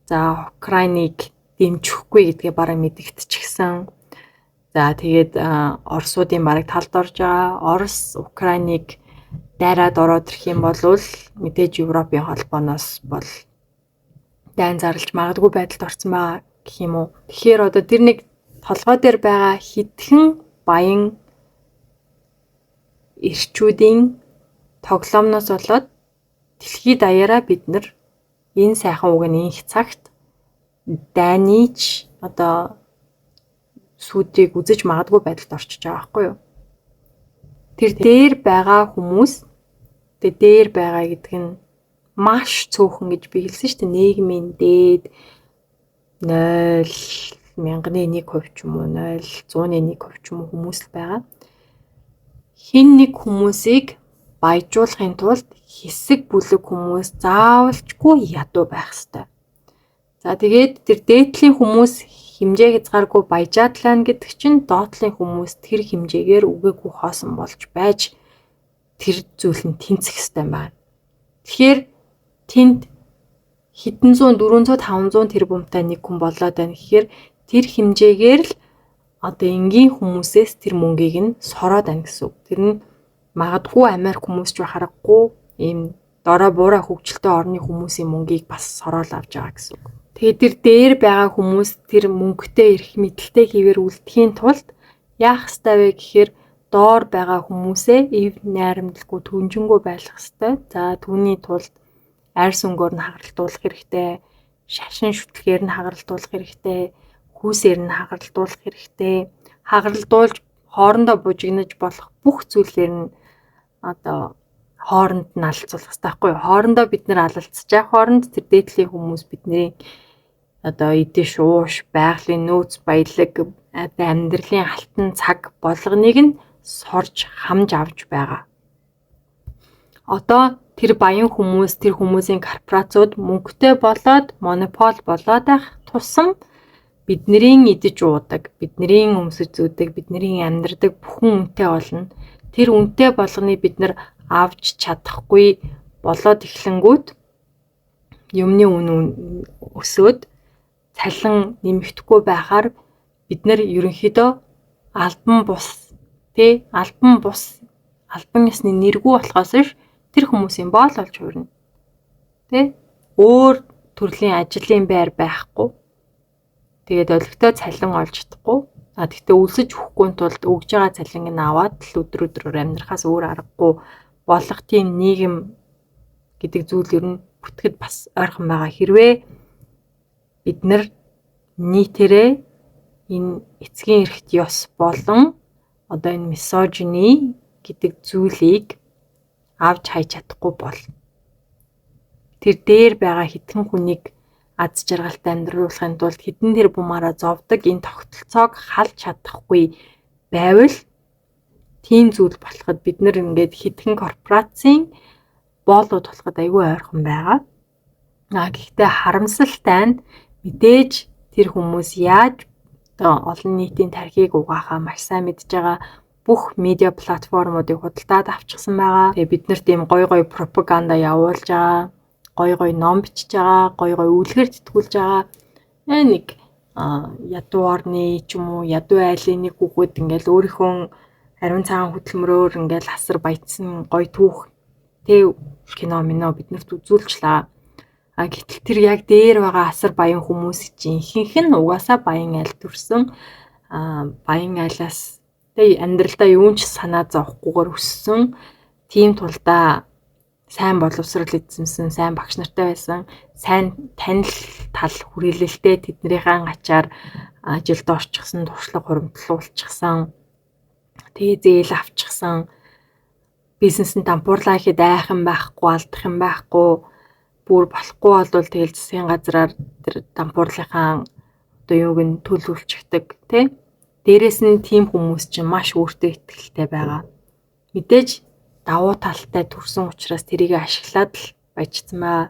За, Украиныг дэмжихгүй гэдгээ бараг мэдэгдчихсэн. За, тэгээд Оросуудын бараг талд орж байгаа. Орос Украиныг дайраад ороод ирэх юм бол мэдээж Европын холбооноос бол дайн зарлж магадгүй байдалд орсон байгаа гэх юм уу. Тэгэхээр одоо тэр нэг толгой дээр байгаа хэдхэн баян эрчүүдийн тоглоомноос болоод дэлхийд даяараа бид нар энэ сайхан үг нь инх цагт дайны ч одоо сүүдрийг үзэж магадгүй байдалд орчиж байгаа байхгүй юу? Тэр дээр байгаа хүмүүс, тэгээ дээр байгаа гэдэг нь маш цөөхөн гэж би хэлсэн шүү дээ. Нийгмийн дээд 0 мянганы 1% ч юм уу, 0 100-ны 1% ч юм уу хүмүүс л байгаа. Хин нэг хүмүүсийг баяжуулахын тулд хэсэг бүлэг хүмүүс заавалчгүй ядуу байх ёстой. За, тэгээд тэр дээдлийн хүмүүс хэмжээ хязгааргүй баяжаад л байна гэдэг чинь доотлын хүмүүс тэр хэмжээгээр үгээгүй хоосон болж байж тэр зүйл нь тэнцэх ёстой юм байна. Тэгэхээр тэнд хэдэн зуун 400 500 тэрбумтай нэг хүн болоод байна гэхээр тэр хэмжээгээр л одоо энгийн хүмүүсээс тэр мөнгийг нь сороод байна гэсэн үг. Тэр нь магадгүй Америк хүмүүс ч харахгүй ийм дорой буурай хөгжилтэй орны хүмүүсийн мөнгийг бас сороол авч байгаа гэсэн үг. Тэгээд тэр дээр байгаа хүмүүс тэр мөнгөтэй эрх мэдэлтэй хэвээр үлдэхийн тулд яах ёстой вэ гэхээр доор байгаа хүмүүсээ эв найрамдалгүй түнжингүй байх ёстой. За, түүний тулд арьс өнгөөр нь хагаралтуулах хэрэгтэй, шашин шүтлэгээр нь хагаралтуулах хэрэгтэй, хүйсээр нь хагаралтуулах хэрэгтэй. Хагаралтуулж хоорондоо бужигнаж болох бүх зүйлээр нь одоо хооронд нь алалцуулах хэрэгтэй байхгүй юу? Хоорондоо бид нар алалцж хооронд тэр дээдлийн хүмүүс бидний одоо идэж ууш, байгалийн нөөц баялаг, одоо амьдралын алтан цаг болгоныг нь сорж хамж авч байгаа. Одоо тэр баян хүмүүс, тэр хүмүүсийн корпорациуд мөнгөтэй болоод монопол болоод байх тусам бидний идэж уудаг, бидний өмсөж зүүдэг, бидний амьдардаг бүхэн үнэтэй болно. Тэр үнэтэй болгоныг бид нар авч чадахгүй болоод эхлэнгүүт юмны үн өсөөд цалин нэмэгдэхгүй байхаар бид нар ерөнхийдөө албан бус тий албан бус албан ёсны нэргүй болохоос ш тэр хүмүүсийн боол болж хувирна. Тэ? Өөр төрлийн ажлын байр байхгүй. Тэгээд олигтой цалин олж чадахгүй. А тэгтээ үлсэж өгөхгүй тулд өгж байгаа цалинг нь аваад л өдөр өдрөөр амьдрахаас өөр аргагүй болох тийм нийгэм гэдэг зүйл ер нь бүтгэд бас ойрхон байгаа. Хэрвээ бид нар нийтээрээ энэ эцгийн эрхт ёс болон одоо энэ мисожини гэдэг зүйлийг авч хайж чадахгүй бол тэр дээр байгаа хэдхэн хүнийг аз жаргалтай амьдруулахын тулд хэдэн тэр бумаараа зовдөг энэ тогтолцоог халж чадахгүй байвал тийм зүйл болоход бид нар ингээд хэдхэн корпорацийн боолууд болоход айгүй ойрхон байгаа. А гэхдээ харамсалтай нь мэдээж тэр хүмүүс яаж одоо олон нийтийн тархийг угаахаа маш сайн мэдж байгаа, бүх медиа платформуудыг худалдаад авчихсан байгаа. Тэгээ бид нарт ийм гой гой пропаганда явуулж байгаа, гой гой ном бичиж байгаа, гой гой үлгэр тэтгүүлж байгаа. Нэг ядуу орны ч юм уу, ядуу айлын нэг хүүхэд ингээл өөрийнхөө ариун цагаан хөдөлмөрөөр ингээл асар баяжсан гой түүх тэ кино мино биднэрт үзүүлчлээ. А гэтэл тэр яг дээр байгаа асар баян хүмүүс чинь ихэнх нь угаасаа баян айл төрсөн. А баян айлаас тэ амьдралдаа юун ч санаа зовхгүйгээр өссөн. Тийм тулдаа сайн боловсрал эзэмсэн, сайн багш нартай байсан, сайн танил тал хүрээлэлтэй тэднийхээ ачаар ажилд орчихсон, туршлага хуримтлуулчихсан, тэгээ зээл авчихсан, бизнес нь дампуурлаа гэхэд айхан байхгүй, алдах юм байхгүй, бүр болохгүй болвол тэгэл засгийн газраар тэр дампуурлынхаа одоо юуг нь төлөвлөчихдөг тий. Дээрээс нь тийм хүмүүс чинь маш өөртөө итгэлтэй байгаа. Мэдээж давуу талтай төрсэн учраас тэрийг ашиглаад л баяжсан баа.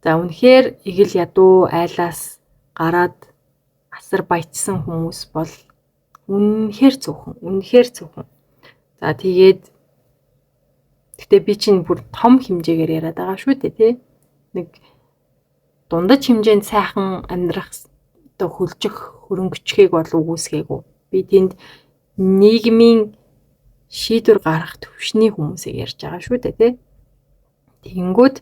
За үнэхээр эгэл ядуу айлаас гараад асар баяжсан хүмүүс бол үнэхээр цөөхөн, үнэхээр цөөхөн. За тэгээд гэхдээ би чинь бүр том хэмжээгээр яриад байгаа шүү дээ тий. Нэг дундаж хэмжээнд сайхан амьдрах одоо хөлжих хөрөнгөчгийг бол үгүйсгээгүй. Би тэнд нийгмийн шийдвэр гаргах төвшний хүмүүсийг ярьж байгаа шүү дээ тий. Тэгэнгүүт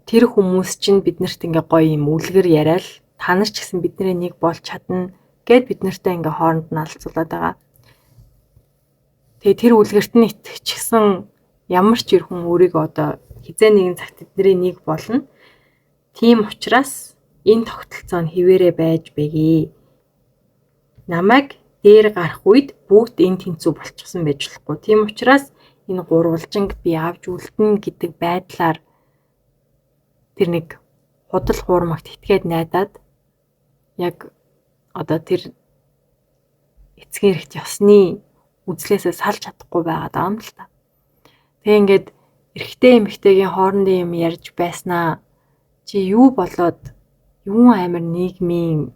тэр хүмүүс чинь биднэрт ингээ гоё юм үлгэр яриад та нар ч гэсэн бидний нэг болж чадна гэд бид нартай ингээ хооронд нь алцуулаад байгаа. Тэгээ тэр үлгэрт нь итгэчихсэн ямар ч ир хүн өөрийгөө одоо хизээ нэгэн цагт тэдний нэг болно. Тийм учраас энэ тогтолцоо нь хിവэрэ байж бэгээ. Намайг дээр гарах үед бүгд энэ тэнцүү болчихсон байж болохгүй. Тийм учраас энэ гурвалжинг би авч үлдэнэ гэдэг байдлаар тэр нэг худал хуурмагт итгээд найдаад яг одоо тэр эцгийн эрхт ёсны үзлээсээ салж чадахгүй байгаа даа юм л та. Тэгээ ингээд эрэгтэй эмэгтэйгийн хоорондын юм ярьж байснаа чи юу болоод юун амар нийгмийн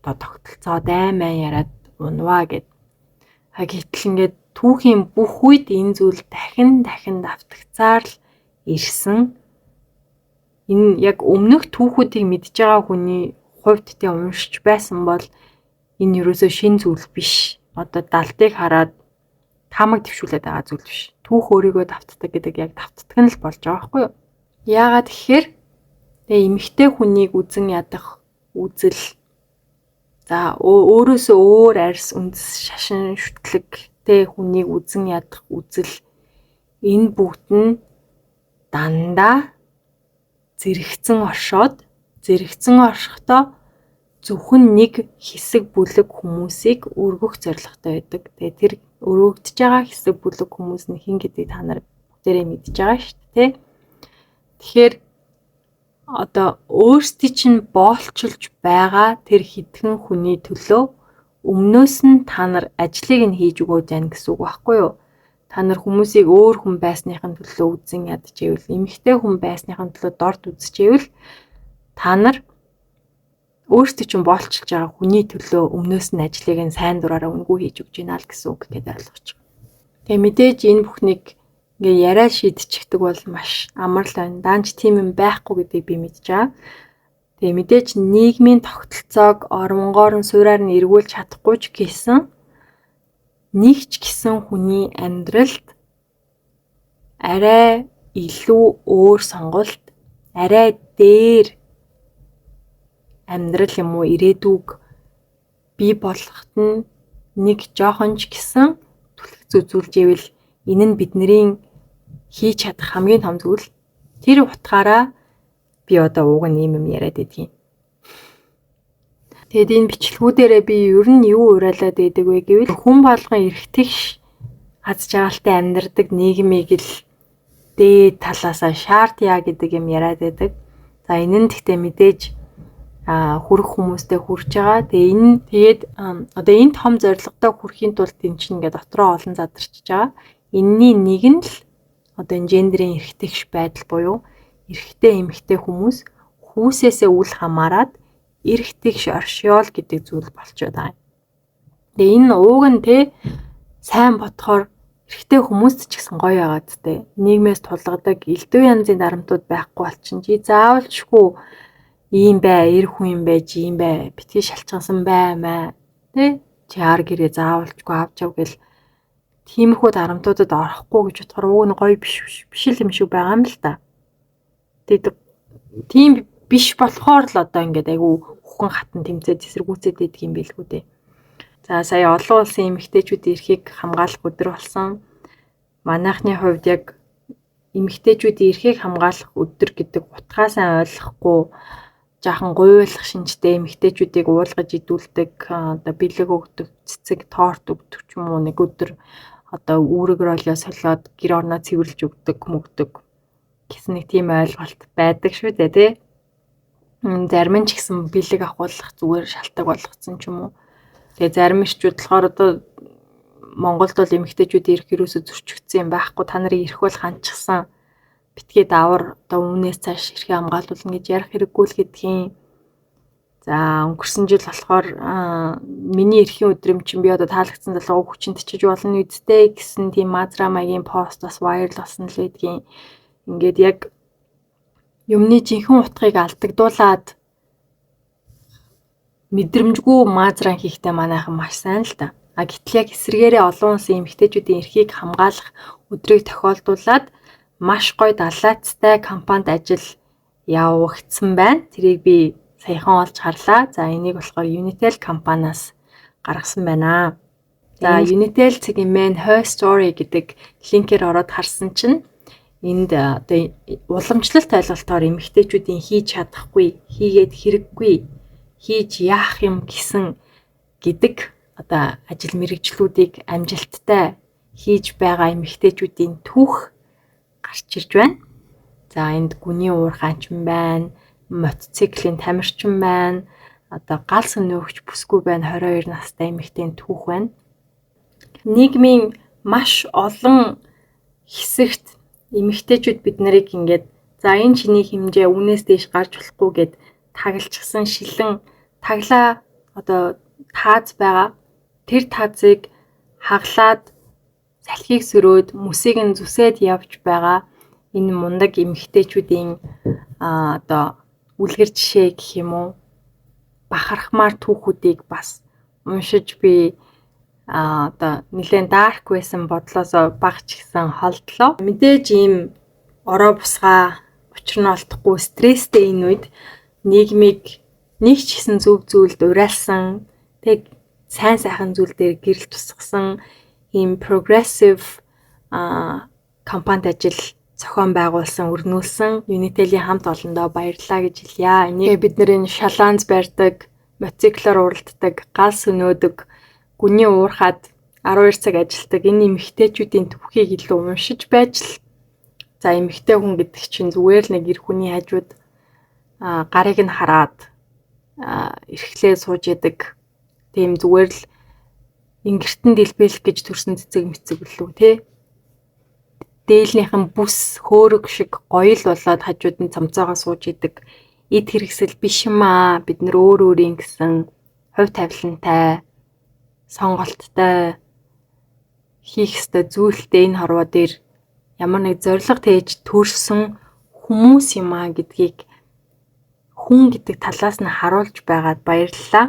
одоо тогтолцоо даймаа яриад унваа гэд. А гэтэл ингээд түүхийн бүх үед энэ зүйл дахин дахин давтагцаар л ирсэн. Энэ яг өмнөх түүхүүдийг мэдж байгаа хүний хувьд тэ уншиж байсан бол энэ ерөөсөө шин зүйл биш. Одоо далдыг хараад таамаг дэвшүүлээд байгаа зүйл биш. Түүх өөрийгөө давтдаг гэдэг яг давтдаг нь л болж байгаа байхгүй юу? Яагаад тэгэхээр тэгээ эмэгтэй хүнийг үзен ядах үзэл, за өөрөөсөө өөр арьс үндэс шашин шүтлэгтэй хүнийг үзен ядах үзэл, энэ бүгд нь дандаа зэрэгцэн оршоод, зэрэгцэн оршихдоо зөвхөн нэг хэсэг бүлэг хүмүүсийг өргөх зорилготой байдаг. Тэгээ тэр өргөгдөж байгаа хэсэг бүлэг хүмүүс нь хэн гэдгийг та нар бүгдээрээ мэдж байгаа шүү дээ. Тэгэхээр одоо өөрсдий чинь боолчилж байгаа тэр хэдхэн хүний төлөө өмнөөс нь та нар ажлыг нь хийж өгөөд байна гэсэн үг байхгүй юу? Та нар хүмүүсийг өөр хүн байсныхын төлөө үзэн ядчихвэл, эмэгтэй хүн байсныхын төлөө дорд үзчихвэл та нар өөрсдөө чинь боолчилж байгаа хүний төлөө өмнөөс нь ажлыг нь сайн дураараа үнгүй хийж өгч байна л гэсэн үг гэдээ ойлгоч. Тэгээ мэдээж энэ бүхнийг ингээ яриа шийдчихдэг бол маш амар л байна. Даанч тийм юм байхгүй гэдгийг би мэдж байгаа. Тэгээ мэдээж нийгмийн тогтолцоог оронгоор нь суураар нь эргүүлж чадахгүй ч гэсэн нэг ч гэсэн хүний амьдралд арай илүү өөр сонголт, арай дээр амьдрал юм уу ирээдүг бий болгоход нь нэг жоохон ч гэсэн түлхэц үзүүлж ивэл энэ нь бидний хийж чадах хамгийн том зүйл. Тэр утгаараа би одоо уг нь ийм юм яриад байдгийн. Тэгэд энэ бичлэгүүдээрээ би ер нь юу уриалаад байдаг вэ гэвэл хүн болгон эрхтгш аз жаргалтай амьдардаг нийгмийг л Дээд талаасаа шаардъя гэдэг юм яриад байдаг. За, энэ нь гэхдээ мэдээж хүрэх хүмүүстэй хүрч байгаа. Тэгээ энэ тэгээд одоо энэ том зорилготой хүрэхийн тулд энэ чинь ингээд дотроо олон задарчиж байгаа. Энэний нэг нь л одоо энэ гендерийн эрх тэгш байдал буюу эрэгтэй, эмэгтэй хүмүүс хүйсээсээ үл хамааран эрх тэгш оршиол гэдэг зүйл болчиход байгаа юм. Тэгээ энэ ууг нь те сайн бодохоор эрэгтэй хүмүүст ч гэсэн гоё байгаа зү. Нийгмээс тулгадаг элдв янзын дарамтууд байхгүй болчин, чи заавалчгүй ийм бай, эр хүн юм байж, ийм бай, битгий шалчгансан бай маа тэ, чи ар гэрээ заавалчгүй авч яв гэл тиймэрхүү дарамтуудад орохгүй гэж бодохоор ууг нь гоё биш биш л юм шиг байгаа юм л та. Тэгээд тийм биш болохоор л одоо ингээд айгүй хүхэн хатан тэмцээд эсэргүүцээд байдаг юм билгүү дээ. За, сая олон улсын эмэгтэйчүүдийн эрхийг хамгаалах өдөр болсон. Манайхны хувьд яг эмэгтэйчүүдийн эрхийг хамгаалах өдөр гэдэг утгаа сайн ойлгохгүй, жаахан гуйлах шинжтэй эмэгтэйчүүдийг уулгаж идүүлдэг, одоо бэлэг өгдөг, цэцэг, торт өгдөг ч юм уу, нэг өдөр одоо үүрэг ролио солиод гэр орноо цэвэрлж өгдөг, мөгдөг гэсэн нэг тийм ойлголт байдаг шүү дээ, тий. Зарим нь ч гэсэн бэлэг авахулах зүгээр шалтгаан болгоцсон ч юм уу. Тэгээ зарим эрчүүд болохоор одоо Монголд бол эмэгтэйчүүдийн эрх ерөөсө зөрчигдсөн юм байхгүй. Та нарыг эрх бол ханчихсан. Битгий давар, одоо үүнээс цааш эрхээ хамгаалуулна гэж ярих хэрэггүй л гэдгийн. За, өнгөрсөн жил болохоор миний эрхийн өдрөм чинь би одоо таалагдсан залууг хүчин татчиж болно үсттэй гэсэн тийм мазра маягийн пост бас viral болсон л байдгийн. Ингээд яг юмны жинхэнэ утгыг алдагдуулаад мэдрэмжгүй маазран хийхдээ манайхан маш сайн л да. А гэтэл яг эсрэгээрээ олон улсын эмэгтэйчүүдийн эрхийг хамгаалах өдрийг тохиолдуулаад маш гоё далайцтай компанид ажил явагдсан байна. Тэрийг би саяхан олж харлаа. За, энийг болохоор Unitel компаниас гаргасан байна. За, Unitel цэг mn Her Story гэдэг линкээр ороод харсан чинь энд одоо уламжлалт ойлголтоор эмэгтэйчүүдийн хийж чадахгүй, хийгээд хэрэггүй, хийж яах юм гэсэн гэдэг одоо ажил мэргэжлүүдийг амжилттай хийж байгаа эмэгтэйчүүдийн түүх гарч ирж байна. За, энд гүний уурхайчин байна, мотоциклийн тамирчин байна, одоо гал сөнөөгч бүсгүй байна, 22 настай эмэгтэйн түүх байна. Нийгмийн маш олон хэсэгт эмэгтэйчүүд бид нарыг ингээд за, энэ чиний хэмжээ, үүнээс дээш гарч болохгүй гэд тагалчихсан шилэн таглаа одоо тааз байгаа. Тэр таазыг хаглаад, салхийг сөрөөд, мөсийг нь зүсээд явж байгаа энэ мундаг эмэгтэйчүүдийн одоо үлгэр жишээ гэх юм уу, бахархмаар түүхүүдийг бас уншиж би одоо нэлээд dark байсан бодлоосоо бага ч гэсэн холдлоо. Мэдээж ийм ороо бусгаа учир нь олдохгүй стресстэй энэ үед нийгмийг нэг ч гэсэн зөв зүйлд уриалсан, тэг сайн сайхан зүйл дээр гэрэл тусгасан ийм progressive компанид ажил зохион байгуулсан, өрнүүлсэн Unitel-ийн хамт олондоо баярлалаа гэж хэлье. Энийг бид нар энэ шалаанз барьдаг, мотоциклоор уралддаг, гал сөнөөдөг, гүний уурхаад 12 цаг ажилладаг энэ эмэгтэйчүүдийн түүхийг илүү уншиж байж л за, эмэгтэй хүн гэдэг чинь зүгээр л нэг эр хүний хажууд гарыг нь хараад эрхлээ сууж яадаг тийм зүгээр л ингэртэн дэлбэлэх гэж төрсэн цэцэг мэцэг үлээ те, дээлнийхэн бүс хөөрөг шиг гоё л болоод хажууд нь цамцаагаа сууж идэг эд хэрэгсэл биш юм аа. Бид нар өөр өөрийн гэсэн хувь тавилантай, сонголттой, хийх ёстой зүйлтэй, энэ хорвоо дээр ямар нэг зорилго тээж төрсөн хүмүүс юм аа гэдгийг хүн гэдэг талаас нь харуулж байгаад баярлалаа.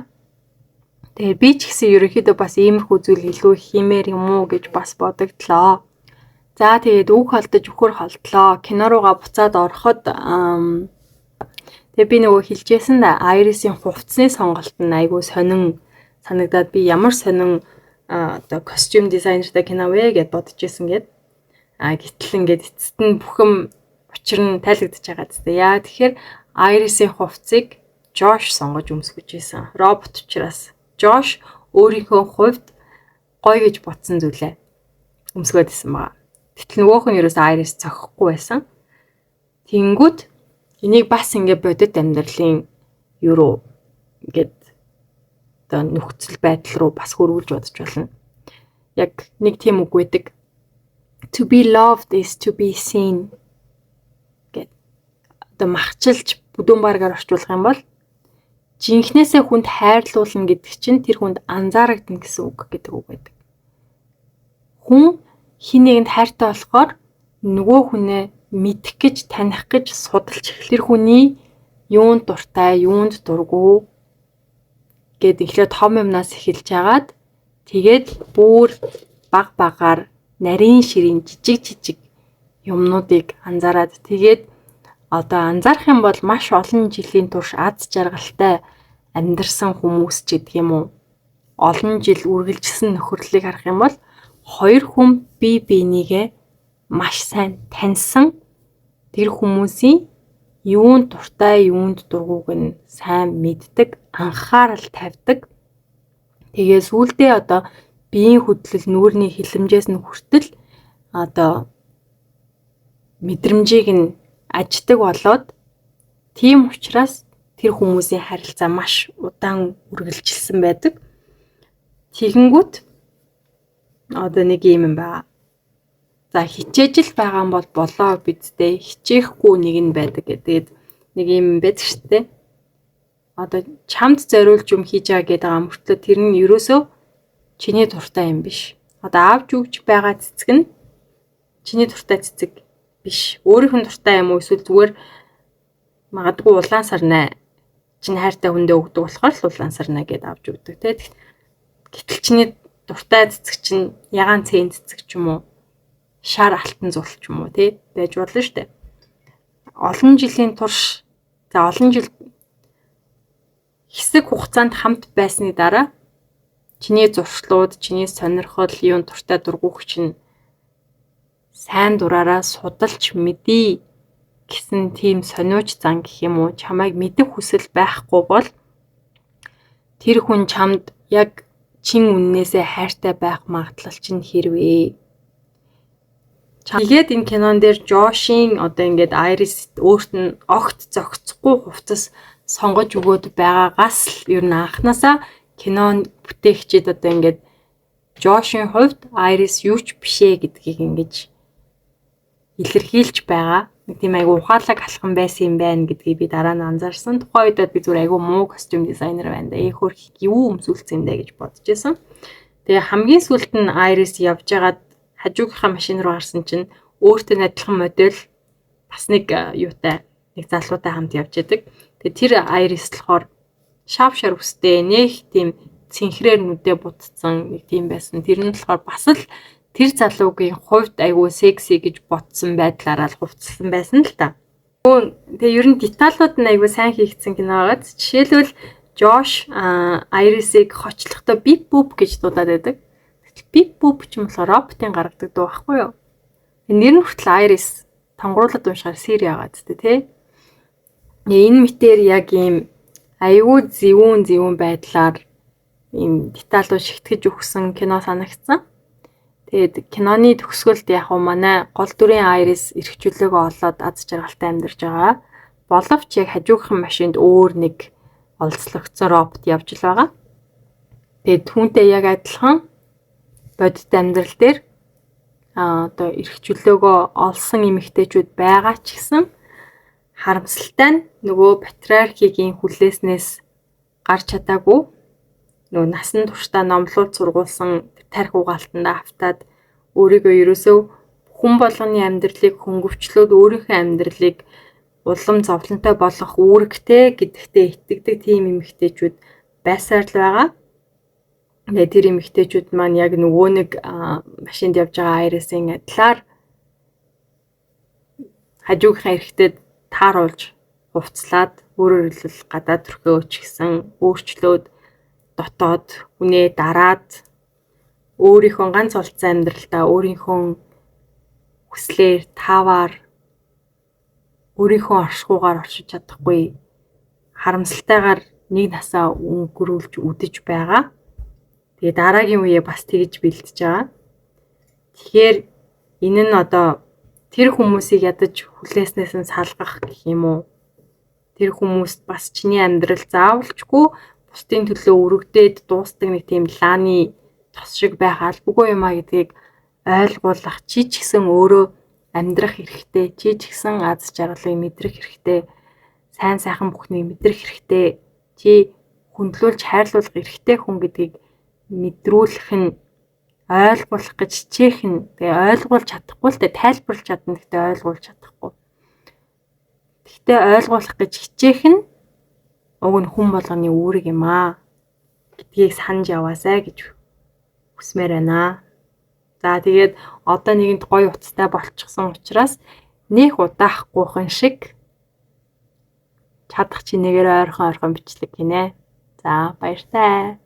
Тэгээ би ч гэсэн ерөнхийдөө бас иймэрхүү зүйл илүү хиймээр юм уу гэж бас бодогдлоо. За, тэгээд үг холдож үхэр холдлоо. Кино руугаа буцаад ороход тэгээ би нөгөө хэлжсэн да, Iris-ийн хувцсны сонголт нь айгүй сонин санагдаад, би ямар сонин одоо костюм дизайнертай кино вэ гэд бодож исэн гэд. А гэтэл ингээд эцэст нь бүхэн учир нь тайлагдчихж байгаа зү. Яа тэгэхээр Iris-ийн хувцсыг Josh сонгож өмсгөж исэн. Робот учраас Josh өөрийнхөө хувьд гоё гэж бодсон зүйлээ өмсгөөд исэн байгаа. Гэтэл нөгөөх нь ерөөсөө Iris цохихгүй байсан. Тэнгүүд энийг бас ингээ бодит амьдралын юу руу ингээд одоо нөхцөл байдал руу бас хөрвүүлж бодож болно. Яг нэг тийм үг байдаг. "To be loved is to be seen" гэд. Одоо махчилж бүдүүн баргаар орчуулах юм бол жинхнээсээ хүнд хайрлуулна гэдэг чинь тэр хүнд анзаарагдана гэсэн үг гэдэг үг байдаг. Хүн хэн нэгэнд хайртай болохоор нөгөө хүнээ мэдэх гэж, таних гэж судалж эхэл. Тэр хүний юунд дуртай, юунд дургүй гэд эхлээд том юмнаас эхэлж хагаад, тэгээд бүр баг багаар нарийн ширийн жижиг жижиг юмнуудыг анзаараад, тэгээд одоо анзаарах юм бол маш олон жилийн турш аз жаргалтай амьдарсан хүмүүс ч гэдэг юм уу, олон жил үргэлжилсэн нөхөрлөлийг харах юм бол хоёр хүн бие биенийгээ маш сайн таньсан, тэр хүмүүсийн юунд дуртай, юунд дургүйг нь сайн мэддэг, анхаарал тавьдаг. Тэгээ сүүлдээ одоо биеийн хөдлөл, нүүрний хилэмжээс нь хүртэл одоо мэдрэмжийг нь аждаг болоод, тийм учраас тэр хүмүүсийн харилцаа маш удаан үргэлжилсэн байдаг. Тэгэнгүүт одоо нэг юм юм байна. За, хичээж л байгаа юм бол болоо бидтэй, хичээхгүй нэг нь байдаг гэдэг нэг юм байдаг шүү дээ. Одоо чамд зориулж юм хийж байгаа гэдэг байгаа мөртлөө тэр нь ерөөсөө чиний дуртай юм биш. Одоо авч өгч байгаа цэцэг нь чиний дуртай цэцэг биш. Өөрийнх нь дуртай юм уу, эсвэл зүгээр магадгүй улаан сарнай чинь хайртай хүндээ өгдөг болохоор л улаан сарнай гэдээ авч өгдөг, тий. Гэтэл чиний дуртай цэцэг чинь ягаан цэн цэцэг ч юм уу, шар алтан зул ч юм уу, тий, байж болно шүү дээ. Олон жилийн турш, за, олон жил хэсэг хугацаанд хамт байсны дараа чиний зуршлууд, чиний сонирхол, юун дуртай дургүйх чинь сайн дураараа судалж мэдье гэсэн тийм сониуч зан гэх юм уу, чамайг мэдэх хүсэл байхгүй бол тэр хүн чамд яг чин үннээсээ хайртай байх магадлал чинь хэрвээ. Тэгээд энэ кинон дээр Жошийн одоо ингээд Айрис өөрт нь огт зохицохгүй хувцас сонгож өгөөд байгаагаас л ер нь анханасаа кинон бүтээгчид одоо ингээд Жошийн хувьд Айрис юу ч биш ээ гэдгийг ингэж илэрхийлж байгаа. Нэг тийм айгу ухаалаг алхам байсан юм байна гэдгийг би дараа нь анзаарсан. Тухайн үед би зүгээр айгу муу costume designer байна да. Ээ хөрх юу өмсүүлсэн юм дэ гэж бодож байсан. Тэгээ хамгийн сүүлд нь Айрис явж байгаад хажуугийнхаа машин руу харсан чинь өөртөө адилхан модель бас нэг юутай, нэг залуутай хамт явж байдаг. Тэгээ тэр Айрис болохоор шав шар үстэй, нэх тийм цэнхрээр нүдээ будцсан нэг тийм байсан. Тэр нь болохоор бас л тэр залуугийн хувьд айгүй секси гэж бодсон байдлаараа л хувцалсан байсан л та. Тэгээ ер нь деталууд нь айгүй сайн хийгдсэн кино байгаад, жишээлбэл, Жош Айрисыг хочлохдоо "beep boop" гэж дуудаад байдаг. Гэтэл beep boop ч юм болохоор роботын гаргадаг дуу байхгүй юу? Нэр нь хүртэл Айрис, тонгоруулаад уншихаар Siri яагаад тээ, тий. Энэ мэтэр яг ийм айгүй зэвүүн зэвүүн байдлаар ийм деталууд шигтгэж өгсөн кино санагдсан. Тэгээд киноны төгсгөлд яг уу манай гол дүрийн Айрис эрх чөлөөгөө олоод аз жаргалтай амьдарч байгаа. Боловч яг хажуугийнхын машинд өөр нэг олзлогдсон робот явж л байгаа. Тэгээд түүнтэй яг адилхан бодит амьдрал дээр одоо эрх чөлөөгөө олсон эмэгтэйчүүд байгаа ч гэсэн харамсалтай нь нөгөө патриархигийн хүлээснээс гарч чадаагүй, нөгөө насан туршдаа номлуулж сургуулсан тархи угаалтандаа автаад, өөрийгөө ерөөсөө хүн болгоны амьдралыг хөнгөвчлөөд өөрийнхөө амьдралыг улам зовлонтой болгох үүрэгтэй гэдэгтээ итгэдэг тийм эмэгтэйчүүд байсаар л байгаа. Тэгээ тэр эмэгтэйчүүд маань яг нөгөө нэг машинд явж байгаа Айрисын адилаар хажуугийнхаа эрэгтэйд тааруулж хувцлаад, өөрөөр хэлбэл, гадаад төрхөө ч гэсэн өөрчлөөд, дотоод хүнээ дараад, өөрийнхөө ганц олдсон амьдралдаа өөрийнхөө хүслээр, тааваар, өөрийнхөө оршихуйгаар оршиж чадахгүй харамсалтайгаар нэг насаа өнгөрүүлж үдэж байгаа. Тэгээ дараагийн үеэ бас тэгж бэлдэж байгаа. Тэгэхээр Энэ нь одоо тэр хүмүүсийг ядаж хүлээснээс нь салгах гэх юм уу? Тэр хүмүүст бас чиний амьдрал заавалчгүй бусдын төлөө өргөдөөд дуустдаг нэг тийм лааны тос шиг байх албагүй юм а гэдгийг ойлгуулах, чи ч гэсэн өөрөө амьдрах хэрэгтэй, чи ч гэсэн аз жаргалыг мэдрэх хэрэгтэй, сайн сайхан бүхнийг мэдрэх хэрэгтэй, чи хүндлүүлж хайрлуулах эрхтэй хүн гэдгийг мэдрүүлэх нь, ойлгуулах гэж хичээх нь, тэгээ ойлгуулж чадахгүй л дээ, тайлбарлаж чадна, гэхдээ ойлгуулж чадахгүй. Гэхдээ ойлгуулах гэж хичээх нь уг нь хүн болгоны үүрэг юм аа гэдгийг санаж яваасай гэж хүсмээр байна. За, тэгээд одоо нэгэнд гоё утастай болчихсон учраас нэх удаахгүйхэн шиг чадах чинээгээр ойрхон ойрхон бичлэг хийнэ. За, баяртай.